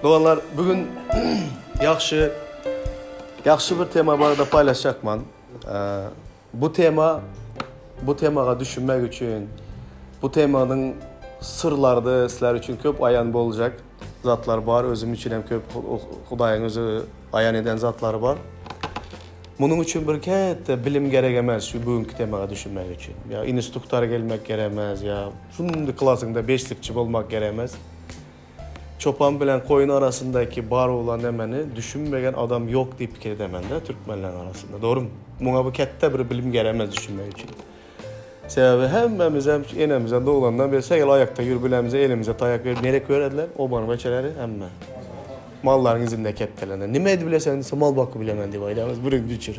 Doganlar, bu gün ýagşy ýagşy bir tema barada paýlaşjakman. Bu tema bu temaga düşünmek üçin bu temanyň syrlary sizler üçin köp aýan boljak zatlar bar. Özüm üçin hem köp Hudaýyň özi aýan eden zatlary bar. Munuň üçin bir käte bilim gerek emes şu bugünki temaga düşünmek üçin. Ýa instruktor gelmek gerek emes, ýa şundy klasyňda beşlikçi bolmak gerek emes. Çopan bilen koýun arasyndaky bar bolan nemeni düşünmegen adam ýok diýip pikir edemende türkmenleriň arasynda. Dogrymy? Muňa bu kätde bir bilim gerek emes düşünmek üçin. Sebäbi hemmemizem enemizden doglandan beri sägel aýakda ýür bilemizde elimize taýak berip nerek berediler? Obanyň beçeleri hemme. Mallaryň izinde ketdelende. Nime edip bileseň diýse mal bakyp bilemen diýip aýdamyz birinji üçin.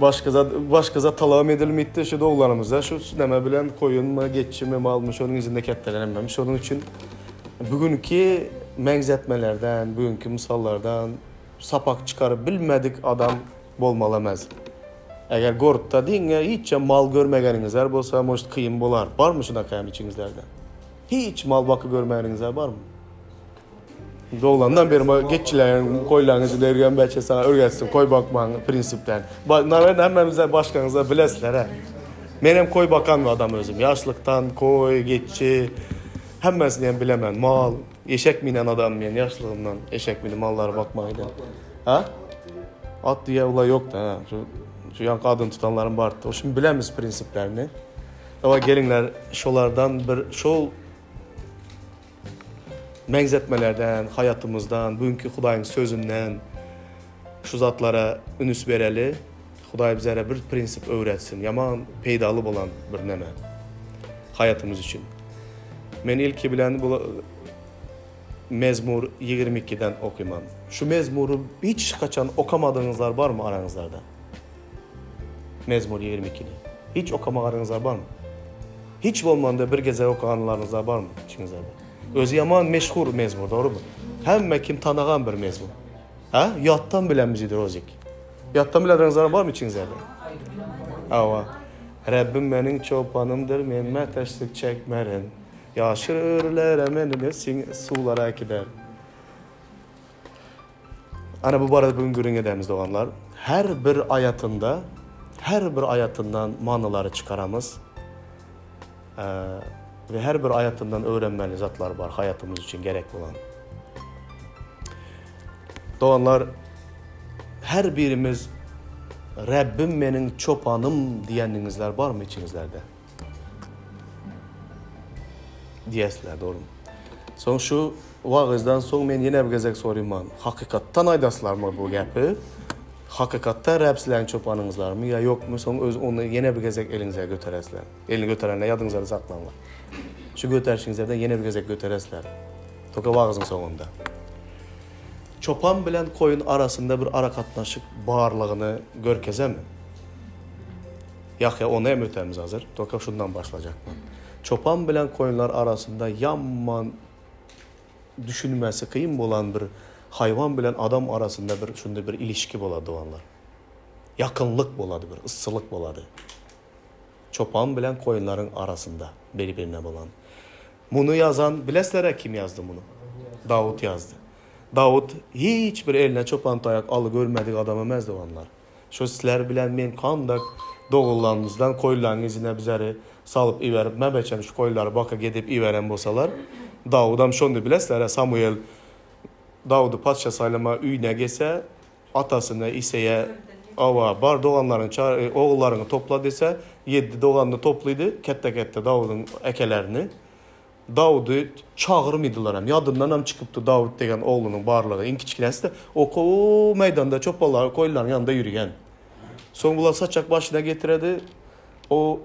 Başga zat başga zat talabam edilmeydi şu doglanymyzda şu neme bilen koýunmy, geçimi, malmy şonuň izinde ketdelen hemmemiz. Şonuň üçin bugünki meňzetmelerden, bugünki mysallardan sapak çykaryp bilmedik adam bolmaly emez. Eger gorkda diňe hiçem mal görmegeniňizler bolsa, может kyn bolar. Barmy şunaka hem içiňizlerde? Hiç mal baky görmegeniňizler barmy? Doglandan beri ma geççilerin koýlaryň içinde ýörgen beçe sana öwretsin koý bakmaň prinsipden. Ba nawerna hemmämizde başgaňyzda bilesizler he. Men hem koý bakan bir adam özüm. Ýaşlykdan koý, geççi hemmesini hem bilemen. Mal, eşek minen adam men ýaşlygymdan eşek minip mallary bakmaga giden. Ha? At diýe ula ýokdy ha. Şu şu ýaňky adyny tutanlarym bardy. Şuny bilemiz prinsiplerini. Dawa geliňler şolardan bir şol Meňzetmelerden, haýatymyzdan, bu günki Hudaýyň Sözünden şu zatlara ünüs bereli. Hudaý bizlere bir prinsip öwretsin, ýaman peýdaly bolan bir neme haýatymyz üçin. Men ilki bilen bu Mezmur 22-den okyman. Şu mezmury hiç haçan okamadygyňyzlar barmy araňyzlarda? Mezmur 22-ni. Hiç okamagaryňyzlar barmy? Hiç bolmanda bir gezek okanlaryňyzlar barmy içiňizlerde? Özi ýaman meşhur mezmur, dogrymy? Hemme kim tanagan bir mezmur. Ha? Ýatdan bilen bizidir ozik. Ýatdan bilenleriňiz barmy içiňizlerde? Hawa. Rabbim meniň çopanymdyr, men mätäçlik çekmerin. Ýaşyl örülere meni nesin suwlara äkider. Ana bu barada bugün gürrüň edemiz doganlar. Her bir aýatynda, her bir aýatyndan manylary çykaramyz. We her bir aýatyndan öwrenmeli zatlar bar haýatymyz üçin gerek bolan. Doganlar, her birimiz Rabbim meniň çopanym diýeniňizler barmy içiňizlerde? Diýesizler, dogrymy? Soň şu wagyzdan soň men ýene bir gezek soraýman, hakykatdan aýdasizlarmy bu gepi? Hakykatdan Reb sizleriň çopanyňyzlarmy ýa ýokmy? Soň öz ony ýene bir gezek eliňize göteresizler. Elini göterenler ýadyňyzda saklaňlar. Şu göterişiňizlerden ýene bir gezek göteresizler. Toka wagyzyň soňunda. Çopan bilen koýun arasynda bir aragatnaşyk barlygyny görkezemi? Ýahýa ony hem ötemiz hazir. Toka şundan başlajakman. Çopan bilen koýunlar arasynda ýaman düşünmesi kyn bolan bir haýwan bilen adam arasynda bir şunday bir ilişki bolady doganlar. Ýakynlyk bolady bir, yssylyk bolady. Çopan bilen koýunlaryň arasynda bir-birine bolan. Muny ýazan bilesizler-ä kim ýazdy muny? Dawut ýazdy. Dawut hiç bir eline çopan taýak aly görmedik adam emes doganlar. Şo sizler bilen men kandak dogullanymyzdan koýlaryň yzyna bizleri salyp iberip, mäbeçem şu koýlary baka gedip iberen bolsalar, Dawudam şondy bilesizler-ä, Samuel Dawudy patyşa saýlama öýüne gelse, atasyna Iseýe, Awa, bar doganlaryňy çagyr, ogullaryňy topla diýse, ýedi doganyny toplydy, ketde-ketde Dawudyň ekelerini. Dawudy çagyrmydylar hem. Ýadyndanam çykypdy Dawut degen oglunyň barlygy. Iň kiçikinäsi-de o meýdanda çopanlaryň, koýunlaryň ýanynda ýürügen. Soň bular saçak başyna getiredi. O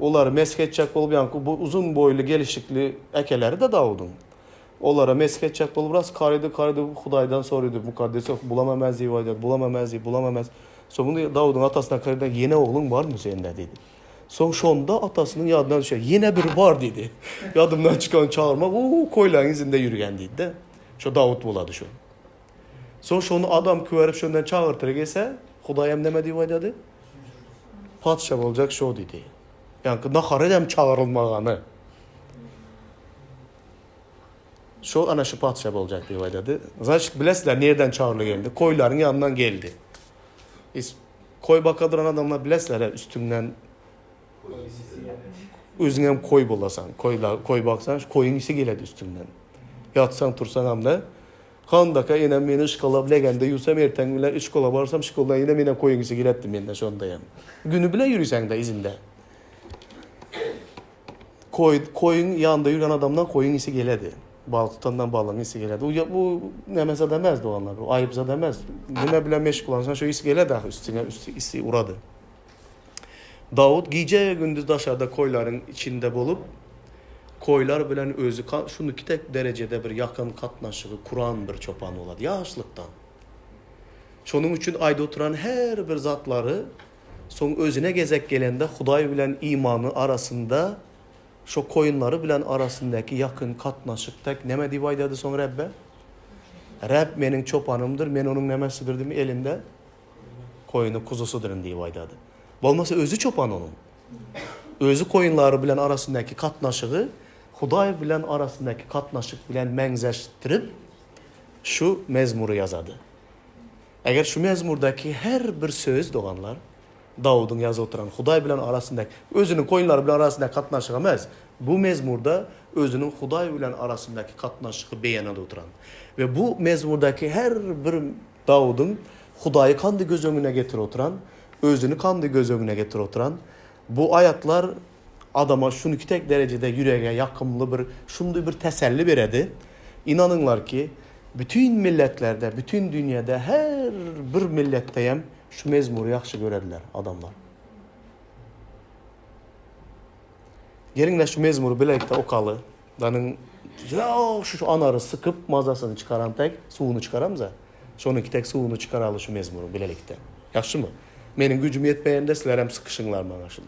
olary mesh etjek bolup, ýaňky bu uzyn boýly, gelişikli ekeleri-de Dawudyň. Olara mesh etjek bolup ras karydy, karydy, Hudaýdan sorydy, Mukaddes Ruh bulam emez diýip aýdýar, bulam emez diýip, bulam emez. Soň muny Dawudyň atasyna karydy, ýene ogluň barmy sende diýdi. Soň şonda atasynyň ýadyna düşýär, ýene biri bar diýdi. Ýadymdan çykan çagyrmak, u koýlaň yzynda ýürgen diýdi-de. Şo Dawut bolady şo. Soň şony adam küwerip şondan çagyrtyra gelse, Hudaý hem näme diýip aýdady? Patyşa boljak şo diýdi. Ýaňky nahara hem çagyrylmagany. Şo ana şu patyşa boljak diýip aýdady. Znaçit bilesizler nirden Çarly geldi? Koýlaryň ýanyndan geldi. Is koý baka duran adamlar bilesizler üstüňden özüňem koý bolasaň. Koýla koý baksaň şu koýuň isi geledi üstüňden. Ýatsaň tursaňam da Kandaka enem meni şkola bilegende ýuwsam erteň bilen şkola barsam şkoldan ýene menem koýuň isi geletdi menden şondaýam. Güni bile ýüriseňde izinde. Koý, koýuň ýanynda ýürgen adamdan koýuň isi geledi. Balyk tutandan balygyň isi geledi. Bu, bu näme zat emez doganlar, bu aýyp zat emez. Nime bilen meşgullansaň şo is geledi ahy üstüňe üsti isi urady. Dawut gije-gündiz daşarda koýlaryň içinde bolup, koýlar bilen özi şunuki tek derejede bir ýakyn katnaşygy kuran bir çopan bolady ýaşlykdan. Şonuň üçin aýda oturan her bir zatlary Soň özüne gezek gelende Hudaý bilen imany arasynda şo koýunlary bilen arasyndaky ýakyn katnaşyk tek neme diýip aýdady soň Rebbe? Reb meniň çopanymdyr, men onuň nemesidir diýip elinde koýuny kuzusydyryn diýip aýdady. Bolmasa özi çopan onuň. Özi koýunlary bilen arasyndaky katnaşygy Hudaý bilen arasyndaky katnaşyk bilen meňzeşdirip şu mezmury ýazady. Eger şu mezmurdaky her bir söz, doganlar, Dawudyň ýazyp oturan Hudaý bilen arasyndaky, özüniň koýunlary bilen arasyndaky gatnaşygy emes, bu mezmurda özüniň Hudaý bilen arasyndaky gatnaşygy beýan edip oturan. We bu mezmurdaky her bir Dawudyň Hudaýy kandy göz öňüne getirip oturan, özüni kandy göz öňüne getirip oturan, bu aýatlar adama şuniki tek derejede ýürege ýakymly bir, şundy bir teselli beredi. Ynanyňlar ki, Bütin milletlerde, bütin dünýede her bir milletdeýem şu mezmury ýagşy görediler adamlar. Geliňler şu mezmury bilelikde okaly. Danyň şu şu anary sykyp mazasyny çykaran tek suwuny çykaramyza. Şonuňki tek suwuny çykaraly şu mezmuryň bilelikde. Ýagşymy? Meniň güjüm ýetmeýende sizlerem sykyşyňlar maňa şuny.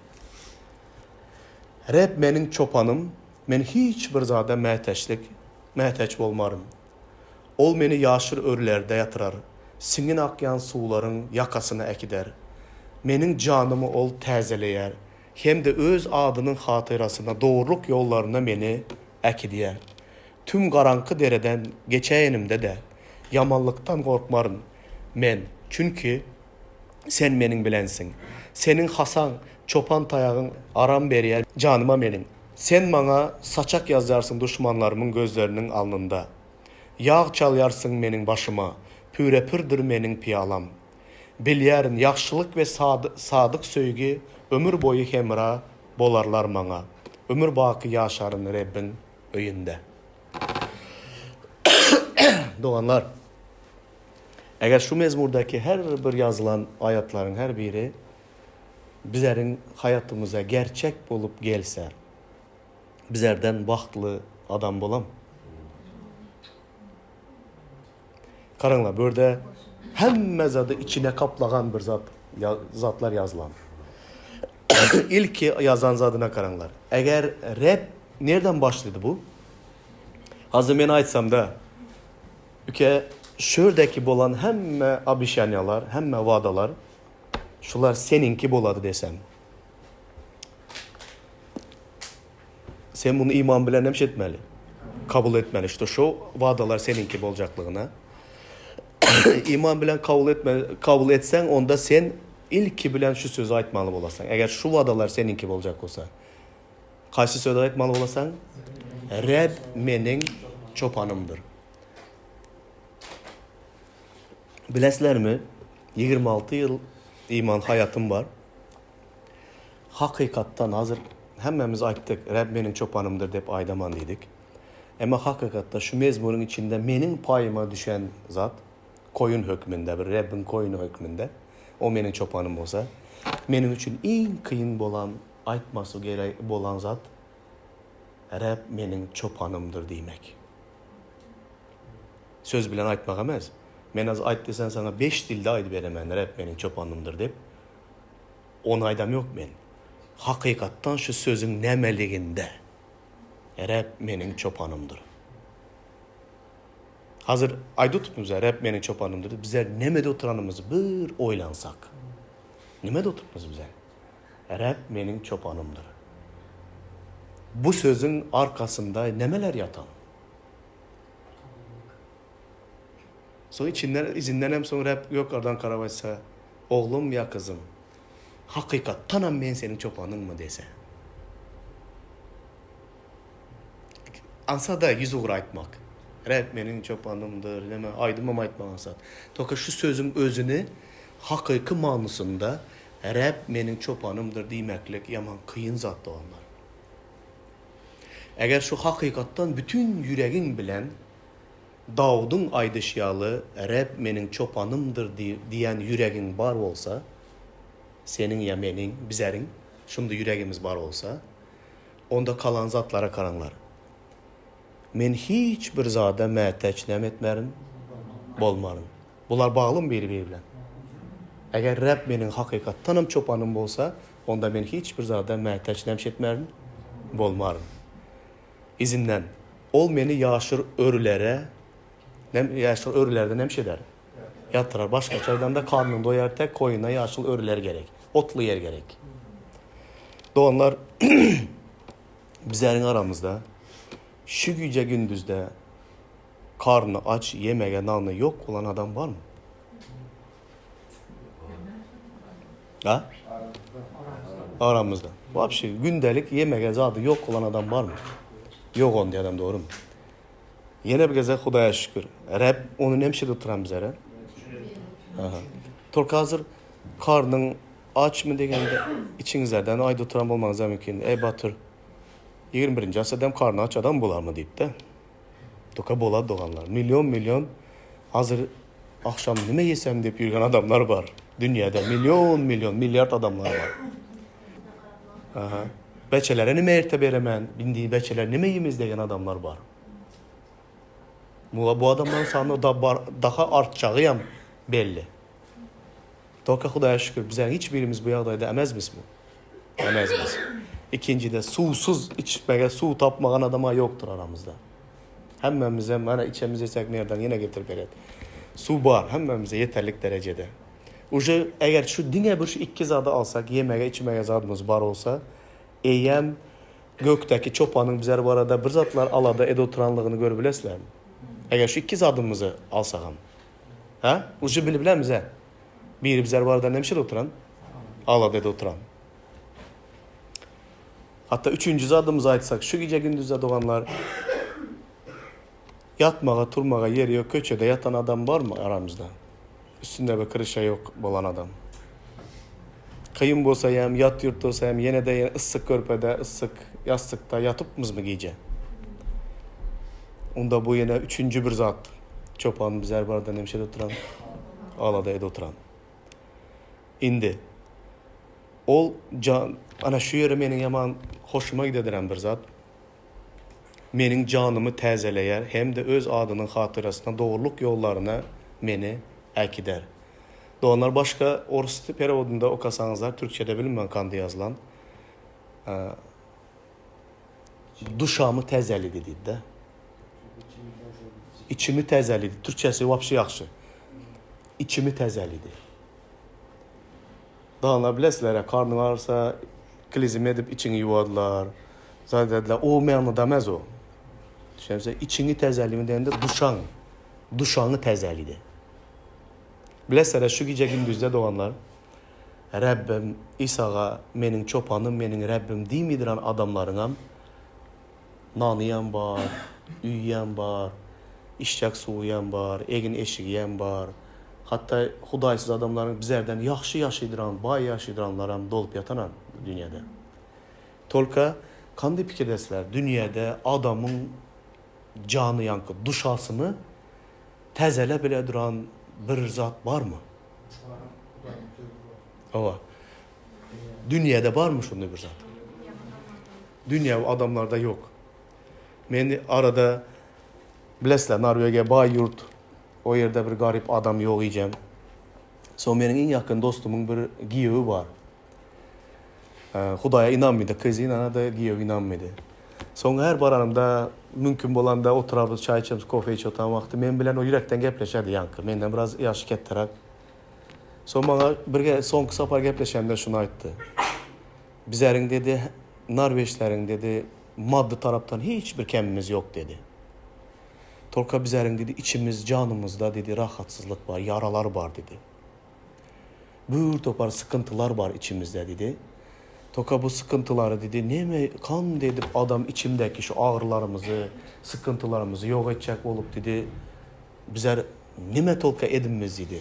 Reb meniň çopanym, men hiç bir zada mätäçlik Mätäç bolmaryn. Ol meni ýaşyl örülerde ýatyrar, siňňin akýan suwlaryň ýakasyna äkider. Meniň janymy Ol täzeleýär hem-de Öz adynyň hatyrasyna dogrulyk ýollaryna meni äkidýär. Tüm garaňky dereden geçäýenimde-de, ýamanlykdan gorkmaryn men, çünki Sen meniň bilensiň. Seniň hasaň, çopan taýagyň aram berýär janyma meniň. Sen maňa saçak ýazýarsyň duşmanlarymyň gözleriniň alnynda. Ýag çalýarsyň meniň başyma, püre-pürdir meniň pyýalam. Bilýärin, ýagşylyk we sadyk söýgi ömür boýy hemra bolarlar maňa. Ömür baky ýaşaryn Rebbiň öýünde. Doganlar! Eger şu mezmurdaky her bir ýazylan aýatlaryň her biri bizleriň haýatymyza gerçek bolup gelse, bizlerden bagtly adam bolam. Garaňlar, bu ýerde hemme zady içine kaplagan bir zat, zatlar ýazylan. Ilki ýazan zadyna garaňlar. Eger Reb nirden başlady bu? Hazır men aýtsamda, Üke şördeki bolan hemme obişaniýalar, hemme wadalar şular seniňki bolady desem. Sen muny iman bilen hem şetmeli. Kabul etmeli, şto şo wadalar seniňki boljaklygyna. Iman bilen kabul etme, kabul etseň, onda sen ilki bilen şu sözi aýtmaly bolasaň. Eger şu wadalar seniňki boljak bolsa. Haýsy sözi aýtmaly bolasaň? Reb meniň çopanymdyr. Bilesizlermi, 26 ýyl iman haýatym bar. Hakykatdan hazir hemmämiz aýtdyk, Reb meniň çopanymdyr diýip aýdaman diýdik. Emma hakykatda şu mezmuryň içinde meniň paýyma düşen zat koýun hökmünde, bir Rebbiň koýuny hökmünde, o meniň çopanym bolsa, meniň üçin iň kyn bolan aýtmasy gerek bolan zat Reb meniň çopanymdyr diýmek. Söz bilen aýtmak emes. Men az aýt desen saňa beş dilde aýdyp beremen Reb meniň çopanymdyr diýip. Ony aýdam ýok men. Hakykatdan şu sözüň nämeliginde Reb meniň çopanymdyr. Hazir aýdyp oturupmyz Reb meniň çopanymdyr diýip bizler nemede oturanymyzy bir oýlansak. Nemede oturupmyz bizler? Reb meniň çopanymdyr. Bu sözüň arkasynda nemeler ýatan? Soň içinden, izindenem soň Reb ýokardan garap aýtsa, Oglum ýa gyzym, hakykatdanam men seniň çopanyňmy dese. Aňsat-a ýüzugra aýtmak. Reb meniň çopanymdyr, näme, aýdymam aýtmak aňsat. Toka şu sözüň özüni hakyky manysynda Reb meniň çopanymdyr diýmeklik ýaman kyn zat doganlar. Eger şu hakykatdan bütin ýüregiň bilen Dawudyň aýdyşy ýaly, Reb meniň çopanymdyr diýen ýüregiň bar bolsa, seniň ýa meniň, bizeriň şunda ýüregimiz bar bolsa, onda kalan zatlara garaňlar. Men hiç bir zada mätäç näme etmerin? Bolmaryn. Bular baglymy biri-biri bilen? Eger Reb meniň hakykatdanam çopanym bolsa, onda men hiç bir zada mätäç näme etmerin? Bolmaryn. Izinden, Ol meni ýaşyr örülere, nem, ýaşyl örülerde nemş eder? Ýatyrar. Başgaça aýdanda, karnyň doýar tek koýuna ýaşyl örüler gerek. Otly ýer gerek. Doganlar, bizleriň aramyzda şu gije-gündizde karny aç, ýemege nany ýok bolan adam barmy? Ha? Aramyzda. Wapşe gündelik ýemege zady ýok bolan adam barmy? Ýok onda adam dogrymy? Ýene bir gezek Hudaýa şükür. Reb ony nemşe tuturan bizlere? Aha. Tolk hazır karnyň açmy degende içiňizlerden aýda oturan bolmagyňyz mümkin. Ey Batyr, 21-nji asyrda hem karny aç adam bolarmy diýip-de. Doka bolady doganlar. Million million hazir akşam nime ýesem diýip ýürgen adamlar bar. Dünýäde million million milliard adamlar bar. Aha. Beçelere nime erte beremen, indi beçeler nime ýemiz degen adamlar bar. Bu, bu adamlaryň sany da bar, daha artjagy hem belli. Doka Hudaýa şükür bize hiç birimiz bu ýagdaýda emezmiz bu. Emezmiz. Ikinjide suwsuz içmege suw tapmagan adama ýokdur aramyzda. Hemmemize mana içemiz etsek nerden ýene getirip beret. Suw bar hemmemize ýeterlik derejede. Uje eger şu diňe bir şu ikki zady alsak ýemege içmege zadymyz bar bolsa eýýäm gökdäki çopanyň bizler barada bir zatlar alada edip oturanlygyny görüp bilesizlermi? Eger şu ikki zadymyzy alsagam. Hä? Uje bilip bilemizä. Biri bizler barada näme şeýle oturan? Alada edip oturan. Hatda üçünji zadymyzy aýtsak, şu gije gündizde doganlar ýatmaga, turmaga ýeri ýok, köçede ýatan adam barmy aramyzda? Üstünde bir kryşa ýok bolan adam. Kyn bolsa hem, ýat ýurt bolsa hem, ýene-de ýene yssyk körpede, yssyk ýassykda ýatypmyzmy gije? Onda bu ýene üçünji bir zat. Çopan bizler barada näme edip oturan? Alada edip oturan. Indi ol jan ana şu ýere meniň ýaman hoşuma gidediren bir zat. Meniň janymy täzeleýär hem-de öz adynyň hatyrasyna dogrulyk ýollaryna meni äkider. Doganlar başga orus perewodynda okasaňyzlar türkçede bilmän kandy ýazylan. Duşamy täzeledi diýdi-de. Içimi täzeledi. Türkçesi wapşe ýagşy. Içimi täzeledi. Doganlar bilesizler, karnyň agyrsa klizm edip içiňi ýuwadylar. Zat edediler. O manyda emes o. Düşünemse içiňi täzelimi diýende duşaň, duşaňy täzeledi. Bilesizler, şu gije gündizde doganlar Rebbim Isaga meniň çopanym, meniň Rebbim diýmidiran adamlaryňam nanyýam bar, üýýäm bar, içjek suwyýam bar, egin-eşigiyem bar. Hatda hudaýsyz adamlaryň bizerden ýagşy ýaşaýdyran, baý ýaşaýdyranlaram dolup ýatanam bu dünýäde. Tolka kandy pikirdesizler, dünýäde adamyň jany ýaňky duşasyny täzele bile duran bir zat barmy? Bar, Hudaýyň sözi bar. Hawa. Dünýäde barmy şonday bir zat? Dünýewi adamlarda ýok. Men arada bilesizler Norwegiýa baý ýurt. O ýerde bir garyp adam ýok iýjem. Soň meniň iň ýakyn dostumyň bir giýewi bar. Hudaýa ynanmydy, gyzy ynanady, giýewi ynanmydy. Soň her baranymda mümkin bolanda oturarys, çaý içemiz, kofe içip oturan wagty men bilen o ýürekden gepleşerdi ýaňky. Menden biraz ýaşy ketderäk. Soň maňa bir soňky sapar gepleşende şuny aýtdy. Bizleriň dedi, norweçleriň dedi, maddy tarapdan hiç bir kemimiz ýok dedi. Tolka bizäriň diýdi içimiz janymyzda diýdi rahatsyzlyk bar, ýaralar bar diýdi. Bir topar sykyntylar bar içimizde diýdi. Toka bu sykyntylary diýdi neme kandy edip adam içimdäki şu agyrylarymyzy, sykyntylarymyzy ýok etjek bolup diýdi bizär neme tolka edinmiz diýdi.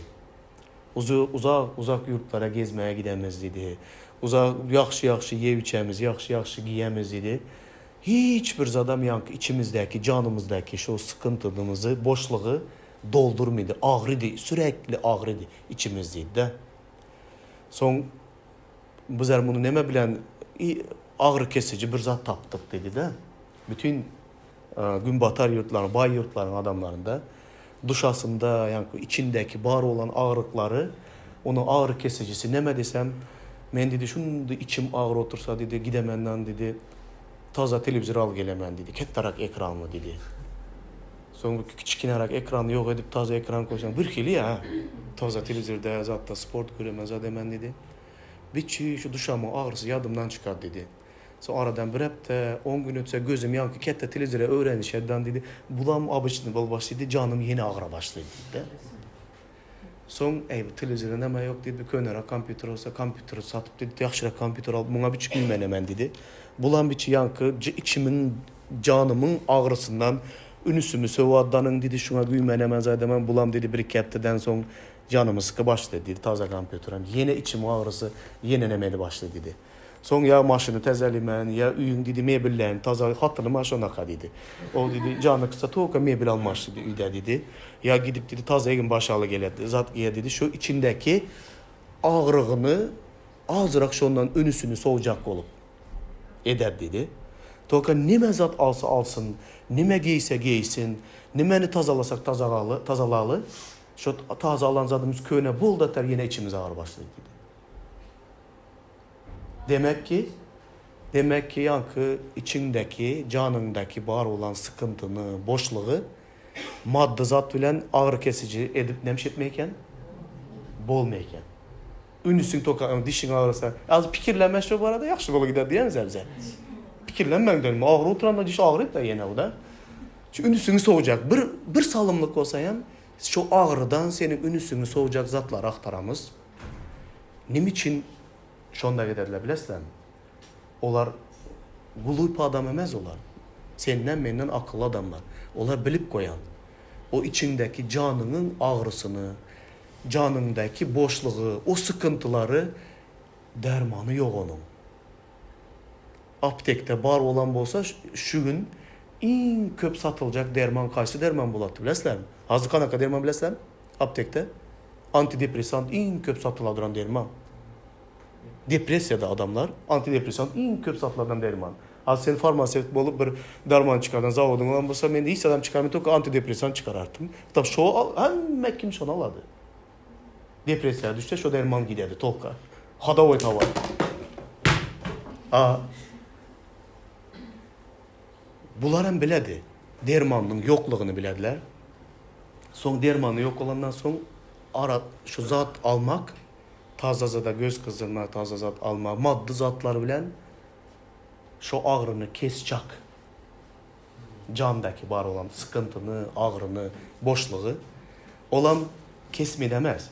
Uzy uzak uzak ýurtlara gezmäge gidemiz diýdi. Uzak ýagşy ýagşy ýep içemiz, ýagşy ýagşy giýemiz diýdi. Hiç bir zadam ýaňky içimizdäki, janymyzdaky şo sykyntydymyzy, boşlugy doldurmydy. Agrydy, sürekli agrydy içimiz diýdi-de. Soň bizler muny neme bilen agyry kesiji bir zat tapdyk diýdi-de. Bütin Günbatar ýurtlaryň, baý ýurtlaryň adamlarynda duşasynda, ýaňky içindäki bar bolan agyryklary, onuň agyry kesijisi neme diýsem, men diýdi, şundy içim agyr otursa diýdi, gidemendan diýdi, taza telewizor alyp gelemen diýdi, ketdarak ekranly diýdi. Soň bir kiçikinerak ekrany ýok edip taza ekran goýsaň birhili-ä. Taza telewizorda zatda sport göremen zat emen diýdi. Biçi şu duşamyň agyrysy ýadymdan çykar diýdi. Soň aradan bir hepde, on gün ötse gözüm ýaňky ketde telewizora öwrenişerdan diýdi. Bulam obyçny bolup başlady, janym ýene agyra başlady diýdi. Soň eý bu telewizorda näme ýok diýdi, bir köneräk kompýuter bolsa kompýuteri satyp diýdi, ýagşyrak kompýuter alyp muňa biçik güýmenemen diýdi. Bulam biçi ýaňky içimiň janymyň agyrysyndan ünüsimi söwaddanyň diýdi, şuňa güýmenemen zaýdaman bulam diýdi bir iki hepdeden soň janymy syky başlady diýdi, taza kompýuterem ýene içimiň agyrysy ýene nemeli başlady diýdi. Soň ýa maşyny täzelemän, ýa öýüň diýdi mebellerini taza, hatynym-a şonaka diýdi. Ol diýdi, jany kyssa toka mebel almaş diýdi öýde diýdi. Ýa gidip diýdi taza egin-baş aly geledi, zat geýer diýdi. Şu içindäki agrygyny azrak şondan ünüsini sowjak bolup eder diýdi. Toka nime zat alsa alsyn, nime geýse geýsin, nimeni tazalasak tazalaly, tazalaly, şo taza alan zadymyz köne boldy-da ýene içimiz agyry başlady diýdi. Demek ki, demek ki ýaňky içiňdäki, janyňdaky bar bolan sykyntyny, boşlugy maddy zat bilen agyry kesiji edip näme iş etmeý eken? Bolmaý eken. Ünüsiň toka, dişiň agyrsa, az pikirlenme şo barada ýagşy bolup gider diýýämiz bize. Pikirlenmäň dönme, agyry oturanda diş agyryp-da ýene o-da. Şu ünüsiňi sowjak bir bir salymlyk bolsa hem şo agyrydan seniň ünüsiňi sowjak zatlary agtaramyz. Nime üçin şonda giderler bilesizlermi? Olar glup adam emez olar. Senden menden akylly adamlar. Olar bilip goýan. O içiňdäki janyňyň agrysyny, janyňdaky boşlugy, o sykyntylary dermany ýok onuň. Aptekde bar bolan bolsa şu gün iň köp satyljak derman kaýsy derman bolatdy bilesizlermi? Hazir kanaka derman bilesizlermi? Aptekde antidepressant iň köp satyla duran derman. Depressiýada adamlar antidepressant iň köp satyladan derman. Hazir sen farmasewt bolup bir darman çykardan zawodyň bolan bolsa men hiç zadam çykarman tolko antidepressant çykarartym. Tam şo hemme kim şony alady. Depressiýa düşse şo derman gidedi tolko. Hodowoý towar. A Bularam biledi. Dermanynyň ýoklugyny bilediler. Soň dermany ýok bolandan soň ara şu zat almak, taza zada göz gyzdyrmak, taza zat almak, maddy zatlar bilen şo agryny kesjak. Jandaky bar bolan sykyntyny, agryny, boşlugy olam kesmedi emes.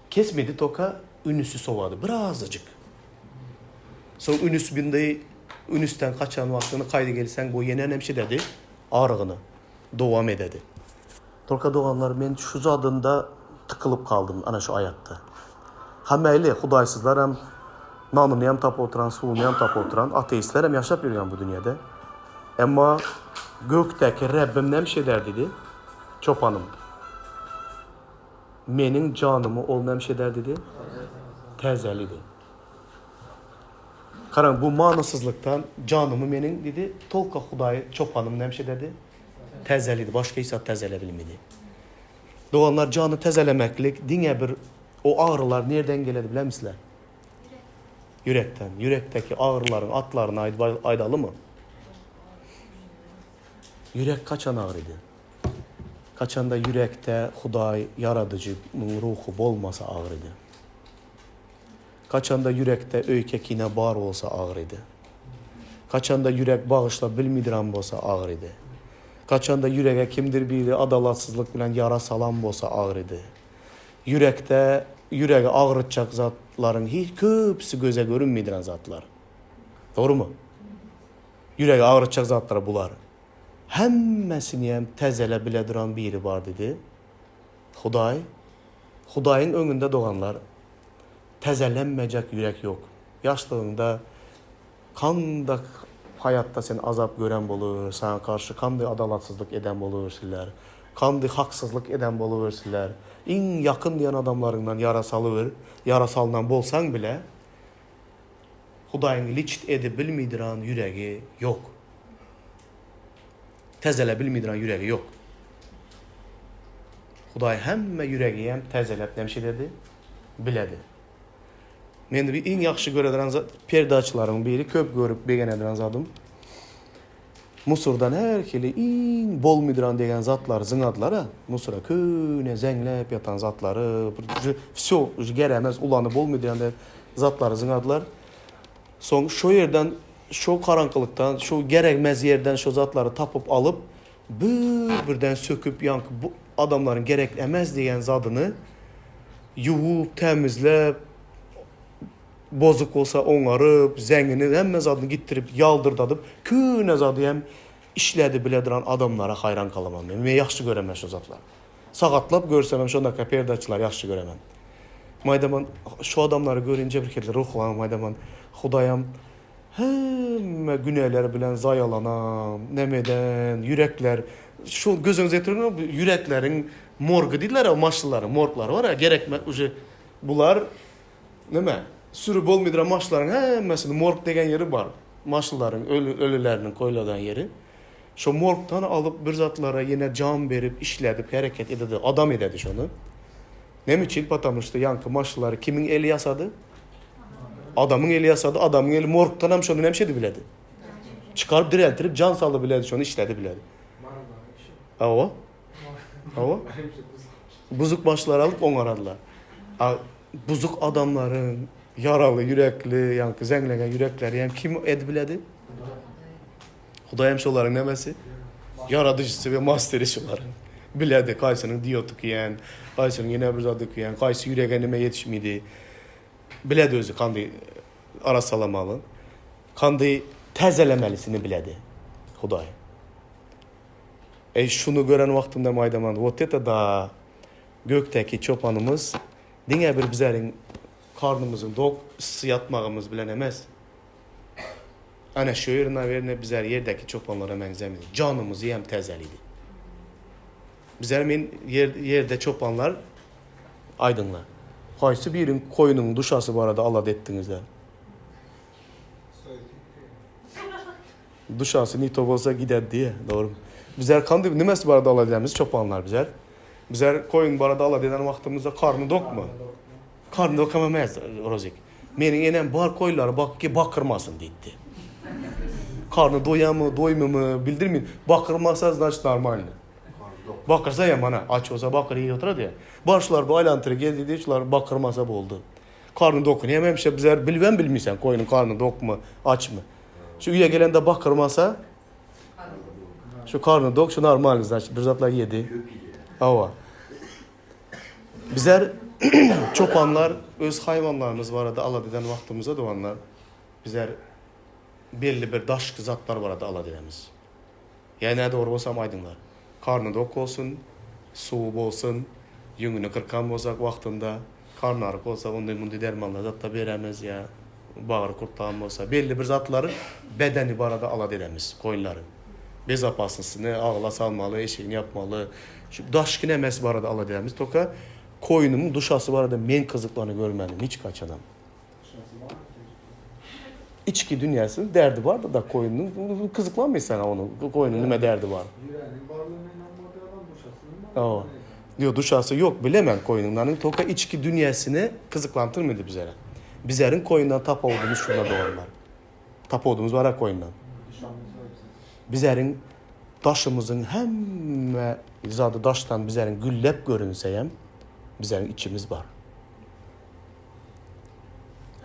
Kesmedi toka ünüsi sowady birazajyk. Soň ünüs bindi, ünüsden kaçan wagtyny kaýda gelseň bu ýene nemşidedi, arygyny dowam ededi. Tolka doganlar men şu zadynda tykylyp galdym ana şu aýatda. Ha mäýli hudaýsyzlaram nanynyam tapyp oturan suwunýam tapyp oturan ateistlerem ýaşap ýörýän bu dünýede. Emma gökdäki Rebbim nämiş eder diýdi? Çopanym. Meniň janymy ol nämiş eder diýdi? Täzelidi. Garaň bu manysyzlykdan janymy meniň diýdi, tolka Hudaý çopanym nämiş ederdi? Täzelidi, başga hiç zat täzele bilmedi. Doganlar jany täzelemeklik diňe bir o agyrylar nirden geledi bilemisizler? Ýürekden. Ýürekdäki agyrylaryň atlaryny aýdyp aýdalymy? Ýürek kaçan agyrydy? Kaçanda ýürekde Hudaý Ýaradyjynyň ruhy bolmasa agyrydy. Kaçanda ýürekde öýke-kine bar bolsa agyrydy. Kaçanda ýürek bagyşlap bilmidiran bolsa agyrydy. Kaçanda ýürege kimdir biri adalatsyzlyk bilen ýara salan bolsa agrydy. Ýürekde ýüregi agrytjak zatlaryň hiç köpüsi göze görünmeýdiren zatlar. Dogrumy? Ýüregi agrytjak zatlar bular. Hemmesiniyem täzele bile duran biri bar diýdi. Hudaý. Hudaýyň öňünde doganlar täzelenmejek ýürek ýok. Ýaşlygyňda Kandak haýatda sen azap gören boluberseň, garşy kandy adalatsyzlyk eden bolubersinler, kandy haksyzlyk eden bolubersinler, iň ýakyn diýen adamlaryňdan ýara salyber, ýara salynan bolsaň bile, Hudaýyň liçt edi bilmidiran ýüregi ýok. Täzele bilmidiran ýüregi ýok. Hudaý hemme ýüregiyem täzeläp näme ededi? Biledi. Men iň ýagşy görediren perdaçylaryň biri, köp görüp begenediren zadym. Musurdan her hili iň bolmydyran degen zatlary zyňadylar-a. Musura köne zeňläp ýatan zatlary, wsýo, uje geremez, ulanyp bolmydyran diýen zatlary zyňadylar. Soň şo ýerden, şo garaňkylykdan, şo geregmez ýerden şo zatlary tapyp alyp, bir-birden söküp, ýaňky bu adamlaryň gerek emez diýen zadyny ýuwup, tämizläp, bozuk bolsa oňaryp, zeňňini hemme zadyny gitdirip, ýaldyrdadyp, köne zady hem işledip bile duran adamlara haýran galaman men. Men ýagşy göremen şo zatlary. Sagatlap görsem hem şondaka perdaçylary ýagşy göremen. Maýdaman şo adamlary görünje bir hili ruhlanam aýdaman, Hudaýam hemme günäler bilen zaýalanan, nemeden, ýürekler, şu göz öňüňize getiriň, bu ýürekleriň morgy diýdiler-ä, maşynlaryň morglary bar-a, gerekme uje bular neme, sürüp bolmaýdyran maşynlaryň hemmesiniň morg degen ýeri bar. Maşynlaryň öli ölüleriniň goýladan ýeri. Şo morgdan alyp bir zatlara ýene jan berip, işledip, hereket ededi, adam ededi şony. Näme üçin? Потому что ýaňky maşynlary kimiň eli ýasady? Adamyň eli ýasady, adamyň eli morgdan hem şony näme edip biledi? Çykaryp direltirip jan salyp biledi, şony işledip biledi. Hawa. Hawa. Buzuk başlary alyp oňaradylar. A buzuk adamlaryň ýaraly ýürekli, ýaňky zeňlegen ýürekleri hem kim edip biledi? Hudaý hem şolaryň nämesi? Ýaradyjysy we masteri şolaryň. Biledi, kaýsynyň diýoty kiýen, kaýsynyň ýene bir zady kiýen, kaýsy ýürege nime ýetişmidi. Biledi özi kandy arassalamaly, kandy täzelemelisini biledi Hudaý. Eý, şuny gören wagtymda maýdaman, wot eta da, gökdäki çopanymyz diňe bir bizeriň karnymyzyň dok, yssy ýatmagymyz bilen emes. Ana şu ýer nawerne bizler ýerdäki çopanlara meňzemedi. Janymyzy hem täzelidi. Bizler men ýer, ýerde çopanlar aýdyňlar. Haýsy biriň koýunyň duşasy barada alada etdiňizler? Duşasy nito bolsa gider diýe, dogry. Bizler kandy nimesi barada alada edemiz çopanlar bizler? Bizler koýun barada alada eden wagtymyzda karny dokmy? Karny dokam emes, Rozik. Meniň enem bar koýlary bak ki bakyrmasyn diýipdi. Karny doýamy, doýmamy bildirmeýin. Bakyrmasa znaçt normalny. Bakyrsa ýa mana aç bolsa bakyr iýip oturady ýa. Bar şular bu aýlantyry geldi diýip şular bakyrmasa boldy. Karny dok näme hemişe bizler bilibem bilmeýsen koýunyň karny dokmy, açmy. Şu öýe gelende bakyrmasa şu karny dok şu normalny znaçt bir zatlar ýedi. Hawa. Bizler çopanlar öz haýwanlarymyz barada alada eden wagtymyzda doganlar bizler belli bir daşky zatlar barada alada edemiz. Ýa nädogry bolsam aýdyňlar. Karny dok bolsun, suwy bolsun, ýüňüni kyrkan bolsak wagtynda, karny aryk bolsa onday munday dermanlar zatlar beremiz ýa bagry kurtlagan bolsa belli bir zatlary bedeni barada alada edemiz goýunlaryň. Bezopasnostyny agyla salmaly, eşigini ýapmaly. Şu daşky nemesi barada alada edemiz. Toka koýunymyň duşasy barada men gyzyklanyp görmedim hiç kaçanam. Içki dünýäsiniň derdi bardyr da koýunyň. Gyzyklanmaýsaň onuň koýunyň nime derdi bar. Ýüreginiň barlygyna ynanmady adam duşasynyň barlygyna. Ýok, duşasy ýok, bilemen koýunyň. Nanyň toka içki dünýäsini gyzyklantyrmady bizere. Bizeriň koýundan tapawudymyz şunda doganlar. Tapawudymyz bar-a koýundan. Bizeriň daşymyzyň hemme zady daşdan bizeriň güllep görünseýem, bizeriň içimiz bar.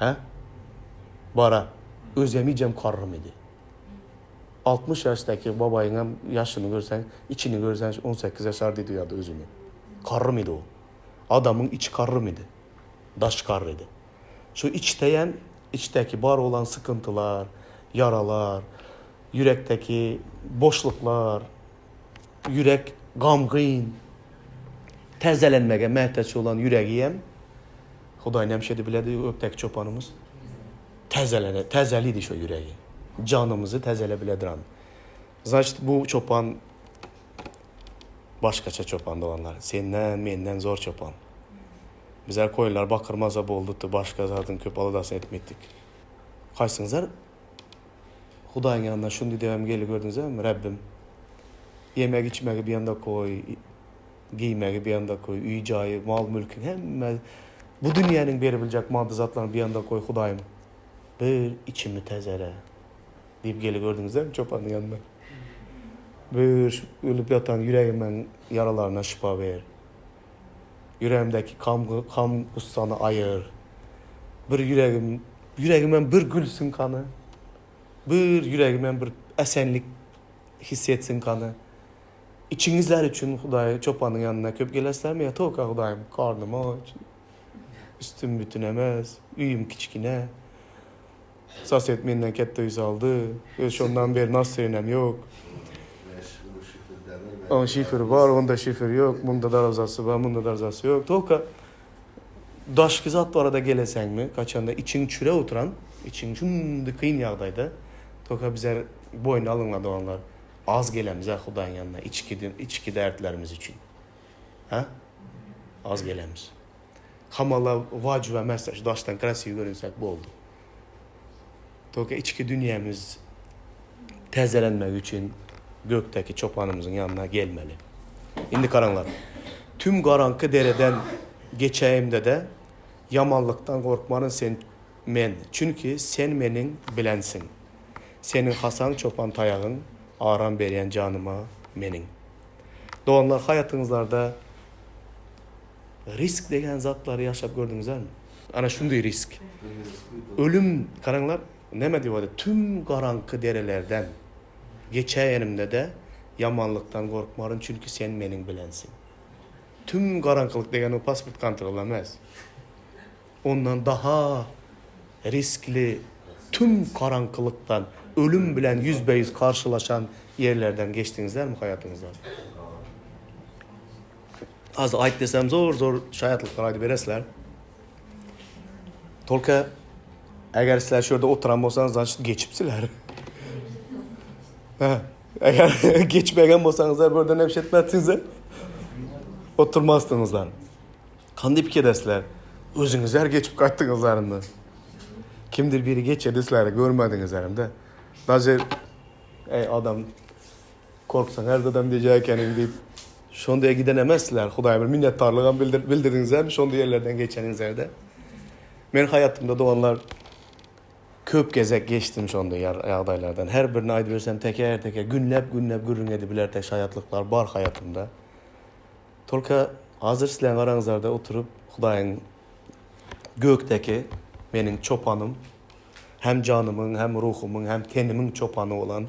Hä? Bar-a. Özem hijem karrym idi. 60 ýaşdaky babaýyňam ýaşyny görseň, içini görseň 18 ýaşar diýdi ýa-da özüni. Karrymydy o. Adamyň içi karrymydy. Daş karrydy. Şu içdeýem içdäki bar bolan sykyntylar, ýaralar, ýürekdäki boşluklar, ýürek gamgyn, täzelenmege mätäç bolan ýüregiem Hudaý näme edip biledi gökdäki çopanymyz? Täzelene, täzelidi şo ýüregi. Janymyzy täzele biledir. Значит, bu çopan başgaça çopan doganlar. Senden, menden zor çopan. Bizler koýunlar bakyrmasa boldudy, başga zadyň köp aladasyny etmedik. Kaýsyňyzlar Hudaýyň ýanyna şuny diýip geli gördüňizmi, Rabbim? Yemek içmegi bir ýanda koý, giýmegi bir ýanda koý, öý jaýy, mal mülküň hemme bu dünýäniň berip biljek maddy zatlaryny bir ýanda koý, Hudaýym. Bir içimi täzele diýip geli gördüňizmi çopanyň ýanyna? Bir ölüp ýatan ýüregimiň ýaralaryna şypa ber. Ýüregimdäki gam gam gussany aýyr. Bir ýüregim ýüregimem bir gülsün kany. Bir ýüregimem bir esenlik hissetsin kany. Içiňizler üçin Hudaý çopanyň ýanyna köp gelesizlermi ýa toka Hudaýym garnym aç. Üstüm bütün emes, öýüm kiçgine. Sosed menden ketde öý saldy. Öz şondan beri nastroýeniýam ýok. Oň şiferi bar, onda şifer ýok, munda darazasy bar, munda darazasy ýok. Tolka daşky zatlara da geleseňmi, kaçanda içiň çüre oturan, içiň şundy kyn ýagdaýda, tolka bizler boýun alyňlar doganlar, az gelemiz-ä Hudaýyň ýanyna içki, içki dertlerimiz üçin. Hä? Az gelemiz. Hamala wajyp emes, şu daşdan krasiw görünsek boldy. Tolka içki dünýämiz täzelenmegi üçin gökdäki çopanymyzyň ýanyna gelmeli. Indi garaňlar. Tüm garaňky dereden geçäýimde-de, ýamanlykdan gorkmaryn sen men, çünki sen meniň bilensiň. Seniň hasaň çopan taýagyň aram berýän janyma meniň. Doganlar haýatyňyzlarda risk degen zatlary ýaşap gördüňizlermi? Ana şunday risk. Ölüm garaňlar näme diýip aýdýar? Tüm garaňky derelerden geçäýenimde-de ýamanlykdan gorkmaryn, çünki sen meniň bilensiň. Tüm garaňkylyk degen o pasport kontrol emes. Ondan daha riskli tüm garaňkylykdan ölüm bilen ýüzbe-ýüz karşylaşan ýerlerden geçdiňizlermi haýatyňyzda? Az aýt desem zor-zor şaýatlyklar aýdyp beresizler. Tolka eger sizler şu ýerde oturan bolsaňyz, значит geçipsiler. Hä, eger geçmegen bolsaňyzlar bu ýerde näme etmezsiňizler? Oturmazsyňyzlar. Kandy pikir edersizler? Özüňizler geçip gaýtdyňyzlar indi. Kimdir biri geçirdi sizleri görmediňizler hem-de. Daže ey adam Korksaň her zadam diýjek ekeniň diýip, şonda giden emesler. Hudaýa bir minnetdarlygam bildir, bildirdiňizmi şonda ýerlerden geçeniňizlerde? Men haýatymda doganlar köp gezek geçdim şonda ýagdaýlardan. Her birini aýdyp bersem teker-teker günläp-günläp gürrüň edip bilertek şaýatlyklar bar haýatymda. Tolka hazir sizleň araňyzlarda oturyp Hudaýyň gökdäki meniň çopanym Hem janymyň, hem ruhumyň, hem tenimiň çopany bolan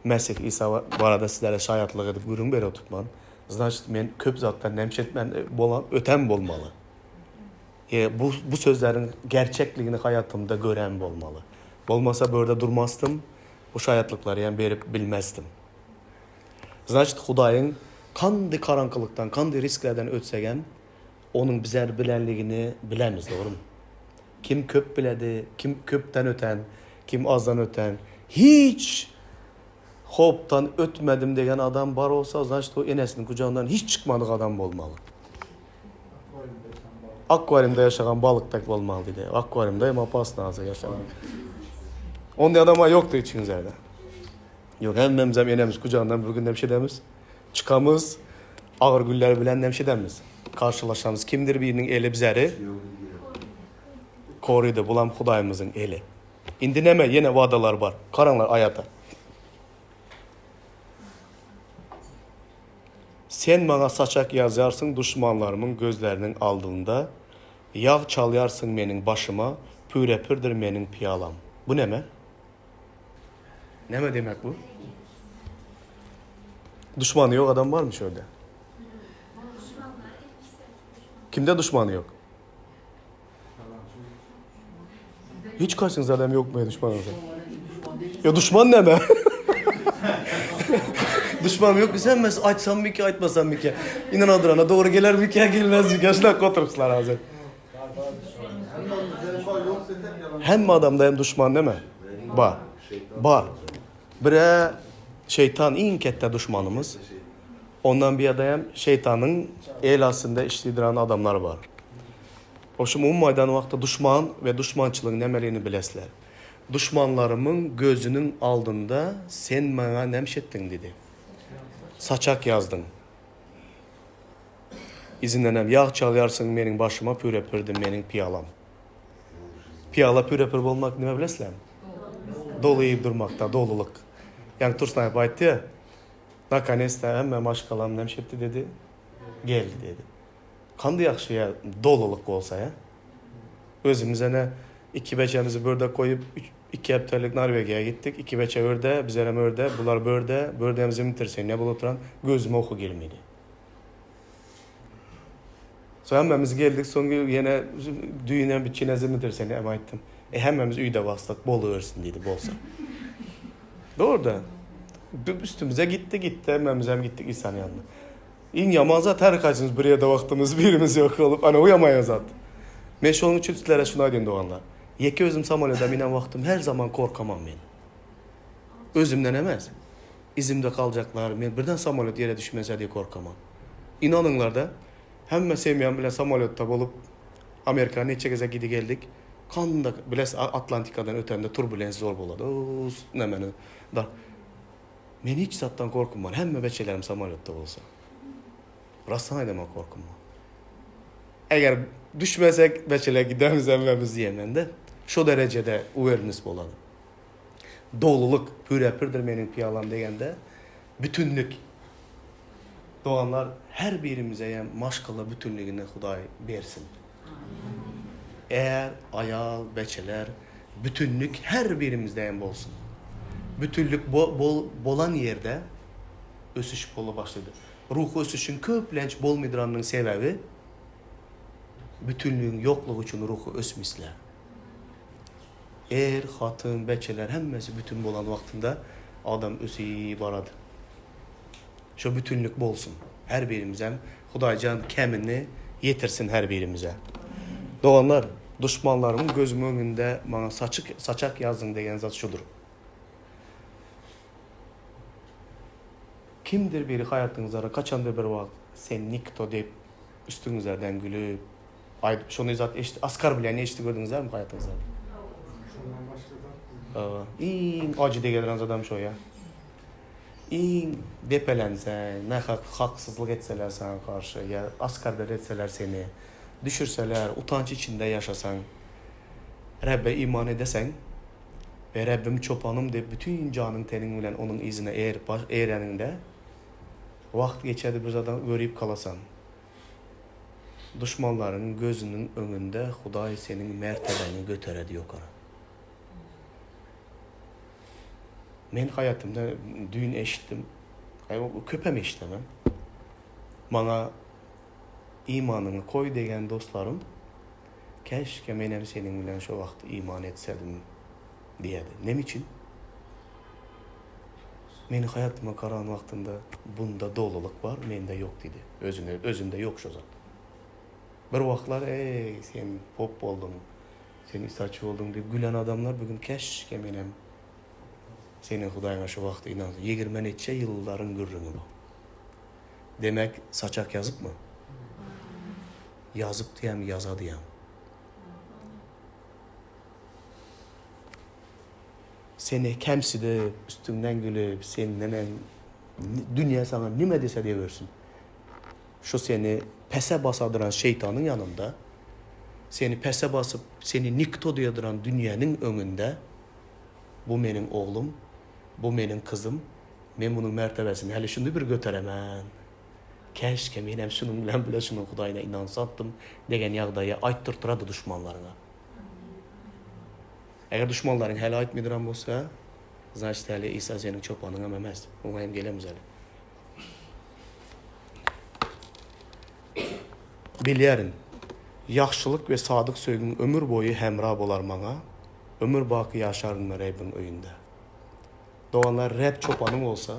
Mesih Isa barada sizlere şaýatlyk edip gürrüň berip oturman, znaçit men köp zatdan nemç etmän bolan öten bolmaly. E, bu, bu sözleriň gerçekligini haýatymda gören bolmaly. Bolmasa bu ýerde durmasdym, bu şaýatlyklary hem berip bilmezdim. Znaçit Hudaýyň kandy garaňkylykdan, kandy risklerden ötsegem, Onuň bizler bilenligini bilemiz, dogrumy? Kim köp biledi, kim köpden öten, kim azdan öten. Hiç howpdan ötmedim degen adam bar bolsa, значит, o enesiniň kujagyndan hiç çykmadyk adam bolmaly. Akwariumda ýaşagan balyk dek bolmaly diýdi. Akwariumda hem opasno azar ýaşamak. Onday adamlar ýokdur içiňizde. Ýok, hemmemiz hem enemiz kujagyndan bir gün demşedemiz. Çykamyz, agyr günler bilen demşedemiz. Karşylaşamyz. Kimdir biriniň eli bizeri korydy. Bulam Hudaýymyzyň eli. Indi näme? Ýene wadalar bar. Garaňlar aýata. Sen maňa saçak ýazýarsyň duşmanlarymyň gözleriniň aldynda, ýag çalýarsyň meniň başyma, pürepürdir meniň pyýalam. Bu näme? Näme diýmek bu? Duşmany ýok adam barmy şu ýerde? Kimde duşmany ýok? Hiç kaýsyňyzda adam ýokmy duşmanyňyz? Ýa duşman näme? Duşman ýok biz hemmesi aýtsammyka aýtmasammyka? Ynanadyrana dogry gelermikä gelmezmikä şunaka oturypsylar hazir. Hemme adamda hem duşman näme? Bar. Bar. Bire şeýtan iň ketde duşmanymyz. Ondan bir ýada hem şeýtanyň el astynda işleýdiren adamlar bar. Oşum umumy aýdan wagtda duşman we duşmançylygyň nämeligini bilesler. Duşmanlarymyň gözüniň aldynda sen maňa nämiş etdiň diýdi. Saçak ýazdyň. Yzyndanam ýag çalýarsyň meniň başyma püre-pürdi meniň pyýalam. Pyýala püre-pür bolmak nime bilesizlermi? Doly iýip durmakda, dolulyk. Ýaňy Tursun aýyp aýtdy ýa, Nakonesta hemme maşgalam nämiş etdi dedi, geldi dedi. Kandy ýagşy ýa dolulyk bolsa ýa. Özümiz ene iki beçemizi börde koýup, iki hepdelik Norwegiýa gitdik. Iki beçe örde, bizerem örde, bular börde, bördemizi bitirse ne bolup oturan, gözüme uky girmedi. Soň hemmemiz geldik, soň ýene düýnem bir çineze midir seni em aýtdym. E hemmemiz öýde basdyk, bolubersin diýdi, bolsa. Dogry-da. Üstümize gitdi, gitdi, hemmemiz hem gitdik İsa'nın ýanyna. Iň ýaman zat her haýsymyz bir ýerde wagtymyz birimiz ýok bolup, ana o ýaman zat. Men şonuň üçin sizlere şuny aýdýan doganlar. Ýeke özüm samolýoda minen wagtym her zaman korkamam men. Özümden emes. Yzymda galjaklar, men birden samolýot ýere düşmese diýip gorkaman. Ynanyňlarda, hemme semýam bilen samolýotda bolup, Amerika neçe gezek gidi geldik. Kanda, bilesiz Atlantikadan ötende turbulens zor bolady. O nämeni da. Men hiç zatdan gorkman, hemme beçelerim samolýotda bolsa. Rastdan aýdaman gorkman. Eger düşmesek beçeler gidemiz hemmemiz diýemende. Şo derejede uwernost bolady. Dolulyk, pürepürdir meniň pyýalam degende, bütünlik. Doganlar, her birimize hem maşgala bütünligini Hudaý bersin. Är, aýal, beçeler, bütünlik her birimizde hem bolsun. Bütünlik bolan ýerde ösüş bola başlaýar. Ruhy ösüşiň köplenç bolmydyranynyň sebäbi bütünligiň ýoklugy üçin ruhy ösmüsler. Er, hatyn, beçeler hemmesi bütün bolan wagtynda adam ösüp barady. Şo bütünlik bolsun. Her birimizem Hudaýjan kemini ýetirsin her birimize. Doganlar, duşmanlarymyň gözümiň öňünde maňa saçyk, saçak ýazdyň degen zat şudur. Kimdir biri haýatyňyzlara kaçandyr bir wagt sen nikto diýip üstüňizlerden gülüp, Aýdyp şony zat eşit Askar bilen eşitdi gördüňizlermi haýatyňyzda? Şondan başga zat. Hawa. Iň ajy degediren zadam şo ýa. Iň depelenseň, nähak haksyzlyk etseler saňa garşy ýa oskarblet etseler seni, düşürseler, utanç içinde ýaşasaň, Rebbe iman edeseň we Rebbim çopanym diýip bütin janyň-teniň bilen onuň yzyna eýerip eýreniňde, wagt geçedi bir zadam görüp galasaň. Duşmanlaryňyň gözüniň öňünde Hudaý seniň mertebäňi göteredi ýokary. Men haýatymda düýn eşitdim. Köpem eşidemem. Maňa imanyňy koý degen dostlarym, käşgä menem seniň bilen şo wagt iman etsedim diýedi. Neme üçin? Meni haýatyma garan wagtynda bunda dolulyk bar, mende ýok diýdi. Özüne, özünde ýok şo zat. Bir wagtlar eý, sen pop bolduň, sen isaçy bolduň diýip gülen adamlar bu gün käşgä menem seniň Hudaýyňa şo wagt ynansam. 20 neçe ýyllaryň gürrüňi bu. Demek, saçak ýazypmy? Ýazyp diýem, ýaza diýem. Seni kemsidip, üstüňden gülüp, sendenem dünýä saňa nime diýse diýewersin. Şu seni pese basadyran şeýtanyň ýanynda, seni pese basyp, seni nikto diýediran dünýäniň öňünde bu meniň oglum, bu meniň kyzym, men munuň mertebesini häli şuny bir göteremen, käşgä menem şunuň bilen bile şunuň Hudaýyna ynansatdym degen ýagdaýy aýtdyrtyrady duşmanlaryňa. Eger duşmanlaryň häli aýtmydyran bolsa, znaçit häli Isa seniň çopanyňam emes. Oňa hem gelemiz häli. Bilýärin, ýagşylyk we sadyk söýgiň ömür boýy hemra bolar maňa, ömür baky ýaşaryn men Rebbiň öýünde. Doganlar, Reb çopanyň bolsa,